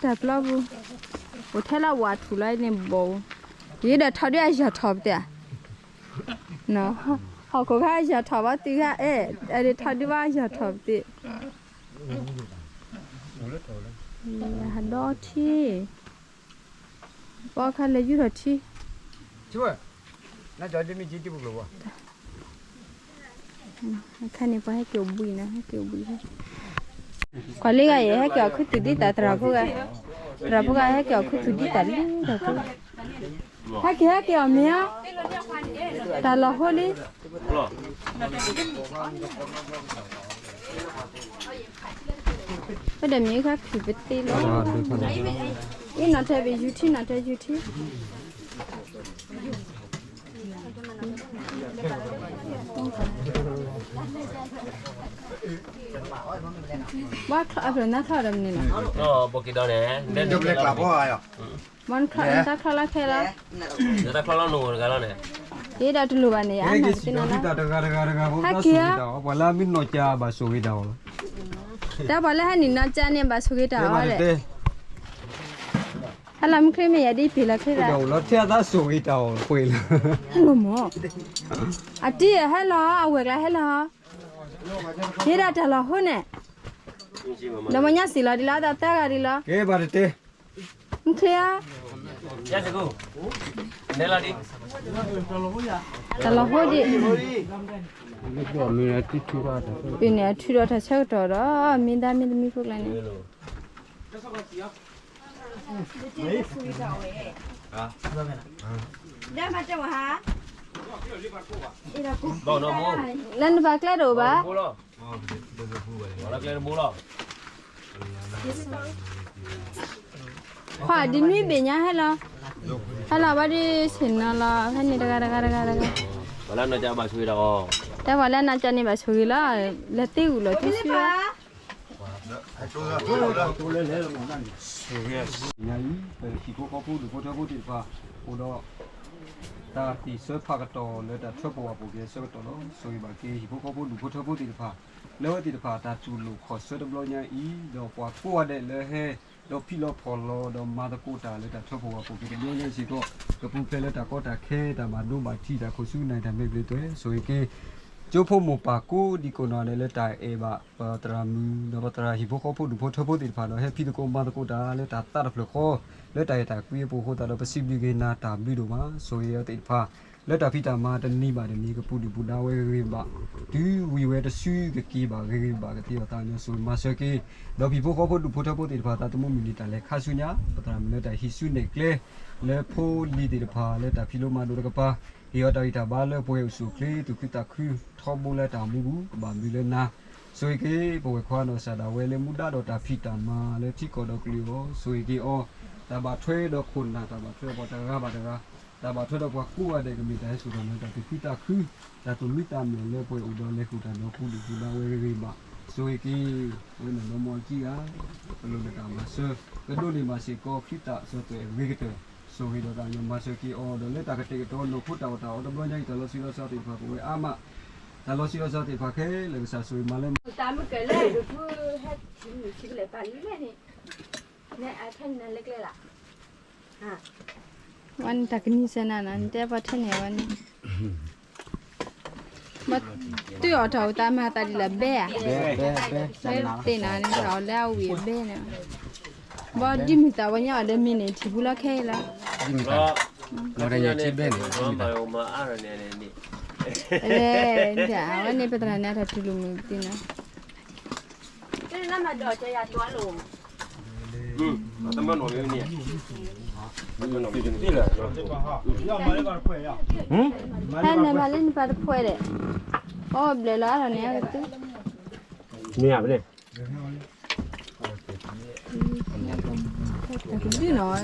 တၢ်ပျီပူၤ အိၣ်ထဲလၢဝၣ်ထူၣ်လီၤန့ၣ်ဘီၣ် ယဒီးထီၣ်ဒုးအယီၢ်ထီၣ်ပသ့ၣ် ဟီၣ်ခိၣ်ခါယီၢ်ထီၣ်ဘၣ်တုၤခါအဲၣ် အဒုးထီၣ်ဒုးဘၣ်ယီၢ်ထီၣ်ပသ့ၣ် ဟးဒီထံ ပှၤခါလဲၤယူၢ်ထီၣ်ထံ ခါန့ၣ်ပှၤဟဲက့ၤအိၣ်ဘှံးနီၤ ဟဲက့ၤအိၣ်ဘှံး ကွၢ်လံဂၤအံၤ ဟဲက့ၤအီၤခူသူၣ်ဒ်တၢ်သရၣ်ဖိဂၤ သရၣ်ဖိဂၤဟဲက့ၤအီၤခူသူၣ်ဒ်တၢ်လံတၢ်ဖိ ဟဲက့ၤဟဲက့ၤအီၤမ့ၢ်ဧါ တၢ်လီၢ်ဟိလံ ပဒီးမ့ၢ်ခါခုးပသ့လီၤ, အံၤနီၤထဲပယူၤထံ နီၤထဲယူၤထံ, ဘၣ်ချီအဖျိနၢ်ချီဒီးမနုၤလီၤ, ဘၣ်ချီနတၢ်ချီလီၤခဲလီၤ, တၢ်ချီလီၤနီၢ်တဂၤလီၤန့ၣ်, ယဲဒၣ်တလိၣ်ဘၣ်န့ၣ်ဧါ, ဟဲက့ၤဆိတံၢ်တၢ်တဂၤတဂၤတဂၤ ပှၤလၢအမ့ၢ်နီၢ်ကၠါဘၣ်ဆိၣ်ဂ့ၤတၢ်အီၤလီၤ, တၢ်ပှၤလၢဟဲနုာ်နီၢ်ကၠါန့ၣ် ဘၣ်ဆိၣ်ဂ့ၤတၢ်အီၤဒီး ဟဲလီၤမုၢ်ချ့မ့ၢ်ယၤဒ်ပ့ၤလီၤခဲ, လီၤထဲအသးဆိၣ်ဂ့ၤတၢ်အီၤပှဲၤလီၤ, ဟဲလီၤမၢ်, အတံၢ်ဟဲလီၤ အဝဲၢ်ကျါဟဲလီၤ, ယဲဒၣ်တၢ်လီၤဟိန့ၣ်, ဒီးမ့ၢ်ညါစံးလီၤဒ်လၢအသးသၢဂၤဒ်လီၤ, ကဲဘၣ်တတဲ မုၢ်ချ့ဧါ, တၢ်လီၤဟိဒံး, ပ့ၤန့ၣ်အထုးဒီးတၢ်ဆၢကတီၢ်ဒီး မ့ၢ်ဒါမ့ၢ်တမံၤဖိကျါန့ၣ် လၢနပာ်ကျဲတအိၣ်ဘၣ်, ခွါဒ်နွံဘ့ၣ်ညါဟဲလီၤ, ဟဲလီၤဘၣ်ဒ်ဆ့ၣ်နီၤလီၤ ဖဲန့ၣ်တဂၤတဂၤတဂၤတဂၤ, တၢ်ပှၤလၢအနီၢ်ကၠါန့ၣ်ဘၣ်ဆိၣ်ဂ့ၤလီၤ, လၢသ့ၣ်ဂုာ်လီၤသ့ၣ်ဆူလီၤ ညါအံၤ ပဟံၣ်ဖိဃီဖိဒူၣ်ဖိထၢဖိသ့ၣ်တဖၣ် အိၣ်ဒီး တၢ်သ့ၣ်ဆၢဖးကတီၢ်လၢတၢ်ထၢဖှိၣ်ဝဲပူၤက့ၤအဆၢကတီၢ်လီၤ. ဆိၣ်ဂ့ၤဘၣ်က့ၤဟံၣ်ဖိဃီဖိဒူၣ်ဖိထၢဖိသ့ၣ်တဖၣ် လၢအဝဲသ့ၣ်တဖၣ်တၢ်တူၢ်လိာ်ခီၣ်ဆၢတဘျီညါအံၤ ဒီးပှၤကိးဂၤဒဲးလၢဟဲ ဒီးဖံးလီၤဖီၣ်လီၤ ဒီးမၤသကိးတၢ်လၢတၢ်ထၢဖှိၣ်ဝဲပူၤက့ၤတဘျီညါစ့ၢ်ကီး ကပူၤဖျဲးလၢတၢ်ကီတၢ်ခဲ တၢ်ဘၣ်ဒိဘၣ်ထံး တၢ်ခိၣ်ဆူနၢ်တၢ်မဲာ်ဘျုးတၢ် ဆိၣ်ဂ့ၤက့ၤ ကၠိဖိမိၢ်ပၢ်ကိးဒံကိးနီၢ်ဂၤဒဲးလၢတၢ်အဲၣ်ဘၣ် ပသရၣ်မုၣ် ဒီးပသရၣ်ဟံၣ်ဖိဃီဖိဒူၣ်ဖိထၢဖိသ့ၣ်တဖၣ်ဒီး ဟဲဖံးသကိးမၤသကိးတၢ်လၢတၢ်သးတဖျၢၣ်ဃီ လၢတၢ်အဲၣ်တၢ်ကွံအပူၤအဃိသတးဒီး ပစံးဘျုးက့ၤနၤတၢ်ဘျုးဒိၣ်မး ဆိၣ်ဂ့ၤအဝဲသ့ၣ်တဖၣ် လၢတၢ်ဖံးတၢ်မၤတနံၤဘၣ်တနံၤ ကပူၤဒုၣ်ပူၤဒါဝဲဂ့ၤဂ့ၤဘၣ်ဘၣ် တုၤဝံၤဝဲတစုကက့ၤဘၣ်ဂ့ၤဂ့ၤဘၣ်ဘၣ် ကသ့အီၤသးကညီၤဆိၣ်ဂ့ၤမၤစၢၤက့ၤ ဒီးဟံၣ်ဖိဃီဖိဒူၣ်ဖိထၢဖိသ့ၣ်တဖၣ် သးသမူမုၢ်နံၤတၢ်လဲၤခါဆူညါ ပသရၣ်မုၣ်လၢတၢ်ဟံးစုနဲၣ်ကျဲ လၢဖိလံၤသ့ၣ်တဖၣ် လၢတၢ်ဖံးလိမၤဒိးတကပၤ ဟ့ၣ်အီၤတၢ်ဂံၢ်တၢ်ဘါလၢပှဲၤအိၣ်ဆူၣ်အိၣ်ချ့ သူၣ်ခုသးခု ထီဘိလၢတၢ်အိၣ်မူပူၤ ကဘၣ်မုာ်လၢနၤ ဆိၣ်ဂ့ၤက့ၤ ပဝဲၢ်ခွါနီၢ်ကစၢ်ဒၣ်ဝဲလၢမူဒါဒီးတၢ်ဖံးတၢ်မၤလၢထံကီၢ်ဒီးကလုာ်အဂီၢ် ဆိၣ်ဂ့ၤက့ၤအီၤ တၢ်ဘၣ်ထွဲဒီးခိၣ်နၢ် တၢ်ဘၣ်ထွဲဒီးပှၤတဂၤဘၣ်တဂၤ တၢ်ဘၣ်ထွဲဒီးပှၤကိးဂၤဒဲးကမ့ၢ်တၢ်ဟဲစိာ်တၢ်လၢတၢ်သူၣ်ခုသးခု တၢ်သူၣ်မံသးမုာ်လၢပှဲၤအိၣ်ဒီးလဲၤဃုာ်တၢ်ဒီးပူၤဒုၣ်ပူၤဒါဝဲဂ့ၤဂ့ၤဘၣ် ဆိၣ်ဂ့ၤက့ၤ ဝဲန့ၣ်ဒီမါအကံဂၤ ပလိၣ်နတၢ်မၤစၢၤ ကဒိးန့ၢ်ဘၣ်စ့ၢ်ကီး ခရံာ်သးစီၤသွဲၣ်အဂ့ၤကတၢၢ် ဆိၣ်ဂ့ၤဒီးသးကညီၤမၤစၢၤက့ၤအီၤ ဒီးလၢတၢ်ကတဲာ်ကတီၤနီၢ်ခိတၢ်အီၣ်တၢ်အီတဘျီညါအံၤ တၢ်လီၤဆံးလီၤစှၤသ့ၣ်တဖၣ် ပဝဲအါမး တၢ်လီၤဆံးလီၤစှၤသ့ၣ်တဖၣ်ခဲလၢာ် ကစၢ်ဆိၣ်ဂ့ၤမၤလၢ တၢ်မုၢ်ကဲၤလၢဒိၣ်ဖုဟဲထံၣ်မုၢ်ထံကလဲၤပာ်လံလဲၣ်န့ၣ် နဲအခဲန့ၣ်လၢကျဲလၢ ဝဲန့ၣ်တၢ်ကနံၣ်စဲနၤနီၤ နတဲပှၤထဲန့ၣ်ဝဲန့ၣ် ဘၣ်တုၤအီၣ်တၢ်အိၣ်သးမၤသးဒ်လၢဘဲဧါ ဘဲ ဘဲ ဘဲ သ့ၣ်နီၤန့ၣ် တၢ်အီၣ်လၢအဝံၣ်အဘဲန့ၣ် ဘၣ်ဒ်မုၢ်သးဝဲညါအီၤဒီးမ့ၢ်န့ၣ် ထံၣ်ဘူးလီၤခဲအံၤလီၤ လီၤတၢ်ယဲၢ်ထံဘဲန့ၣ် အဝဲန့ၣ်ပသရၣ်န့ၣ် တၢ်တူၢ်လိာ်မုာ်သ့ၣ်နီၤ ဟဲန့ၣ်မၤလၢနပၢ်တဖှဲးဒီး အီၣ်ဘျဲၣ်လီၤအါထီၣ်န့ၣ်အကသူ မ့ၢ်ဘၣ်န့ၣ် တၢ်ကလုၢ်နီၤ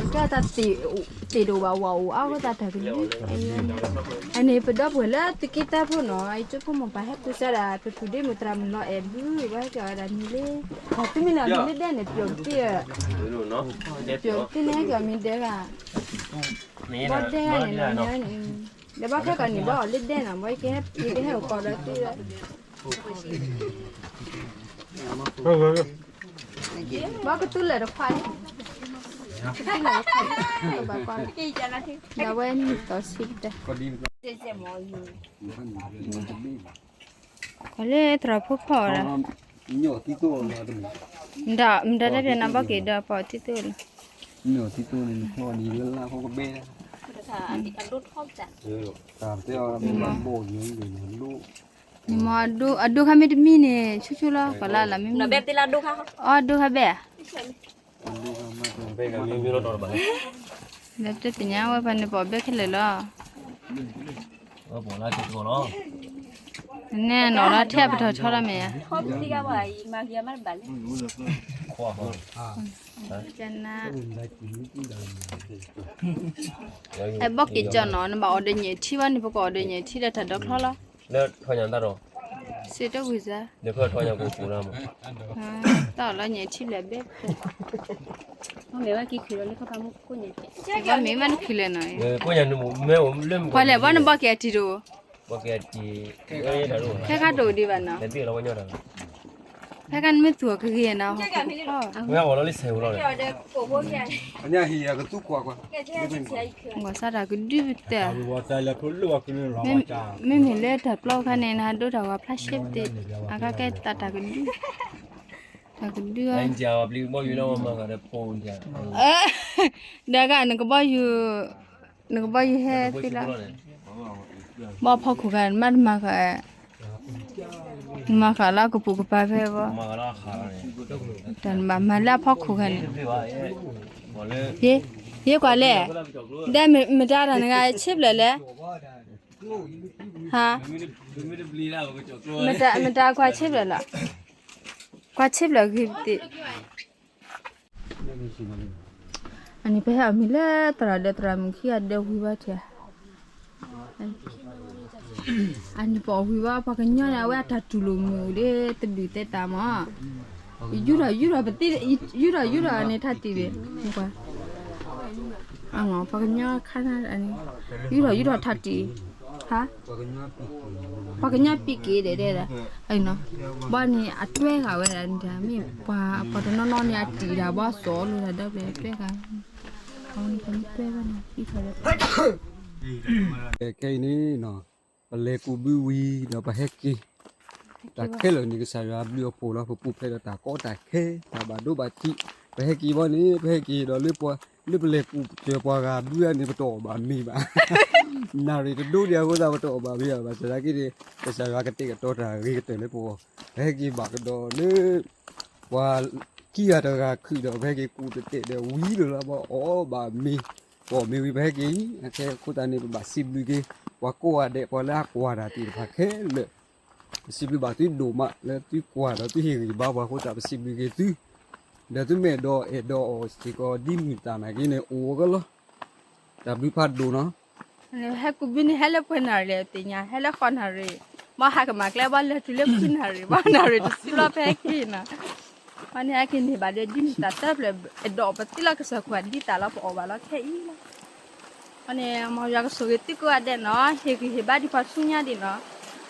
ကဲတၢ်သ့ၣ်ဒိၣ်ဘၣ်ဝဲအိၣ်အါဝဲသတးတၢ်ကလုၢ် အန့ၣ် ပဒီပုၢ်ဝဲၢ်လၢသုးက့သၢဖိနီၤ အကၠိဖိမိၢ်ပၢ်ဟဲကူစါဒၣ် ပပုၢ်ဒ့မုၣ်သရၣ်မုၣ်လီၤအဲၣ်ဘု ဝဲဟဲက့ၤအီၤဒၣ်မံၤလံ တၢ်သုမ့ၢ်လီၤမံၤလၢဒဲန့ၣ် ပျီၣ်တသ့ ပျီၣ်တသ့န့ၣ် ဟဲက့ၤအီၤမံၤဒဲဂၤ ဘီဒဲဂၤန့ၣ်နီၤ ဒီးဘၣ်ခဲကီးန့ၣ် ဘီအီၤလၢဒဲနီၤ ဘီယကဟဲအိၣ်ကီးဒီးသ့ ဘၣ်ကတူၢ်လၢာ်တခွါအံၤ ကတူၢ်လၢာ်တခွါအံၤ ဘၣ်ကွၢ် ဒီးဝဲနံၣ်သီဆံကတၢၢ် ကွၢ်လၢသရၣ်ဖိဖီအီၤဒီး မတၤတၢ်ပျဲနၤဘၣ်က့ၤဒီးပီၣ်တံၢ်သိၣ်လီၤ နမ့ၢ်အဒိ အဒိခါမ့ၢ်တမံၤန့ၣ် ဆူၣ်ဆူၣ်လီၤ ပှၤလၢလၢမ့ၢ်မံၤ အဒိခါဘဲၣ်ဧါ ဒီးတသ့ၣ်ညါဝဲဖဲန့ၣ်ပီၣ်ဘဲခဲလၢာ်လီၤ ပီၣ်လၢတကီၢ်လီၤ နဲၣ်နီၤလီၤ ထဲပထီၣ်ဆီလီၤမ့ၢ်ဧါ, အဲဘီၣ်က့ၤကၠီနီၤ နဘၣ်အီၣ်ဒီးညၣ်ထံဘၣ်န့ၣ် ပကအီၣ်ဒီးညၣ်ထံဒီးတၢ်ဒိးချီလီၤ, စ့တဝံၤစါ, တၢ်အီၣ်လီၤညၣ်ထံဘျဲၣ်ဘဲ, မ့ၢ်ဘၣ်နခံလဲၣ်နီၤ, ကွၢ်လဲၣ်ဘၣ်နဘီၣ်က့ၤအတံၤတအိၣ် ဖဲခါတအိၣ်ဒံးဘၣ်နီၤ, ဖဲခါနမ့ၢ်သူၣ်အီၤကဂ့ၤနီၤ, ဂီၤစါတၢ်ကဒုပတဲ, မ့မ့ၢ်လၢတၢ်ပျီခါန့ၣ် နဟးဒိတၢ်ဂီၤဖျါရှဲပတဲ, အကကဲတၢ်တၢ်ကဒု, တၢ်ကဒု, ဒီးဂၤနကဘီယူၤ, နကဘီယူၤဟဲသ့လီၤ, ဘီၣ်ဖီခိၣ်ဂၤ မ့တမၤဃာ်, မၤဃာ်လၢကပူၤကပၤဖဲဘီ, တၢ်နဘၣ်မၤလၢအဖီခိၣ်ဂၤန့ၣ်, ယကွၢ်လဲၣ်, ဒ်မတၤတၢ်နဂၤဆ့ဘျဲၣ်လဲၣ်, ဟါ, မတၤကွၢ်ဆ့ဘျဲၣ်လီၤ, ကွၢ်ဆ့ဘျဲၣ်ဂ့ၤသ့ၣ် အန့ၣ်ပဟဲအီၣ်မ့ၤလၢသရၣ်ဒီးသရၣ်မုၣ်ခံဂၤဒီးဝံၤဘၣ်ထံၣ်, အန့ၣ်ပအီၣ်ဝံၤဘၣ် ပှၤကညီန့ၣ် အဝဲအတၢ်တူၢ်လိာ်မုာ်ဒီးတဒုၣ်သဲးတၢ်မး, ယူၢ်ထီၣ်ယူၢ်ထီၣ်ပသံ, ယူၢ်ထီၣ်ယူၢ်ထီၣ်န့ၣ်ထါတံၢ်ဘၣ်, ပှၤကညီခါန့ၣ် ယူၢ်ထီၣ်ယူၢ်ထီၣ်ထါတံၢ်, ဟါ, ပှၤကညီပံးက့ၤဒဲးဒဲး, ဘီန့ၣ်အတွဲဂၤဝဲဒၣ်န့ၣ် မ့ၢ်ပှၤပှၤတနီၤနီၤန့ၣ် အတံၢ်ဒၣ်ဘီစီၤလိာ်တၢ်ဒီးပှဲၤတွဲဂၤ, အဝဲန့ၣ်ပှဲၤဝဲန့ၣ် ခဲအံၤန့ၣ် ပလဲၤကူးဘုဝံၤဒီးပဟဲက့ၤ, တၢ်ခဲလၢာ်န့ၣ် ကစၢ်ယွၤဘျုးအဖှိၣ်လီၤ ပပူၤဖျဲးဒီးတၢ်ကီတၢ်ခဲ, တၢ်ဘၣ်ဒိဘၣ်ထံး, ပဟဲက့ၤဘီန့ၣ် ပဟဲက့ၤဒီးလၢပှၤ, လၢပလဲၤကူးစၢၤပှၤဂၤဘုန့ၣ် ပတအီၣ်ဘၣ်မ့ၤဘၣ်, နၣ်ရံၣ်တဒိဒံးအဃိသတး ပတအီၣ်ဘၣ်မ့ၤဘၣ်, ဘၣ်ဆၣ်သနာ်က့န့ၣ် ကစၢ်ယွၤကတဲာ်ကတီၤတၢ်ဂ့ၤကတၢၢ်လၢပဂီၢ်, ပဟဲက့ၤဘၣ်ကဒီးလၢ ပှၤခံဂၤတဂၤခုၣ်ဒီး ပဟဲက့ၤကူးတတဲာ်ဒီးဝံၤလီၤလီၤ ပအီၣ်ဘၣ်မ့ၤ, ပအီၣ်မ့ၤဝံၤ ပဟဲက့ၤအံၤ, အခဲအံၤအဃိသတးန့ၣ် ပဘၣ်စံးဘျုးက့ၤ ပှၤကိးဂၤဒဲး ပှၤလၢအကွၢ်တၢ်သ့ၣ်တဖၣ်ခဲလၢာ်, ပစံးဘျုးဘၣ်သုဒိၣ်မး လၢသုကွၢ်ဒီးသုဟ့ၣ်ဂံၢ်ဘါပှၤအဃိသတး ပစံးဘျုးက့ၤသု, ဒီးသုမ့ၢ်အဲၣ်ဒိးအဲၣ်ဒိးအီၣ်စ့ၢ်ကီးဒ်မုၢ်သၣ်နာ်က့န့ၣ် အိၣ်အကလီၤ, တၢ်ဘျုးဖးဒိၣ်နီၤ ဟဲကူးဘုန့ၣ် ဟဲလၢပှဲၤနၣ်ရံၣ်လဲၣ် သ့ၣ်ညါ ဟဲလၢဃိးနၣ်ရံၣ်, ဘၣ်ဟးကမၣ်ကျဲ ဘၣ်လဲၤတုၤလၢခွံနၣ်ရံၣ် ဘၣ်နၣ်ရံၣ်တဆံလီၤ ပဟဲက့ၤနီၤ, ဘၣ်န့ၣ်ဟဲက့ၤန့ၢ်ဘၣ်ဒီး ဒ်မုၢ်သၣ်တဖျၢၣ် အဲၣ်ဒိးပသံလီၤ ကစၢ်ခူၣ်ဒ်သၣ်လီၤ ပအီၣ်ဘၣ်လီၤခဲအံၤလီၤ, ဘၣ်န့ၣ် မ်ယွၤကဆိၣ်ဂ့ၤသုကိးဂၤဒဲးနီၤ ဟ့ၣ်ဂံၢ်ဟ့ၣ်ဘါဒံးပှၤဆူညါဒံးနီၤ,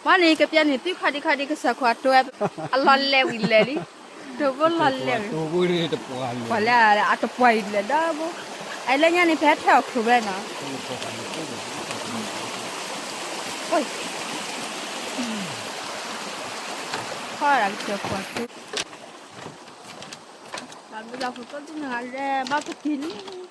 ဘၣ်န့ၣ် ကပျဲန့ၣ် သုခီဒံခီဒံ ကစၢ်ခူၣ်အတိဝဲ အလီၤလဲၤဝံၤလဲၤလံ တိၢ်ဘိလီၤလဲၤဝံၤ, ပှၤလၢအတပှၢ်ယံၤလဲၤဒီဘိ, အလၢညါန့ၣ် ဖဲထဲအီၣ်ချိၣ်ဝဲနီၤ, ခီဒၣ်ကစၢၢ်ကွၢ်တိ, တၢ်ဘျုးတၢ်ဖှိၣ်ကိးဒ်နဂၤလဲၣ် ဘၣ်ပက့ၤလံ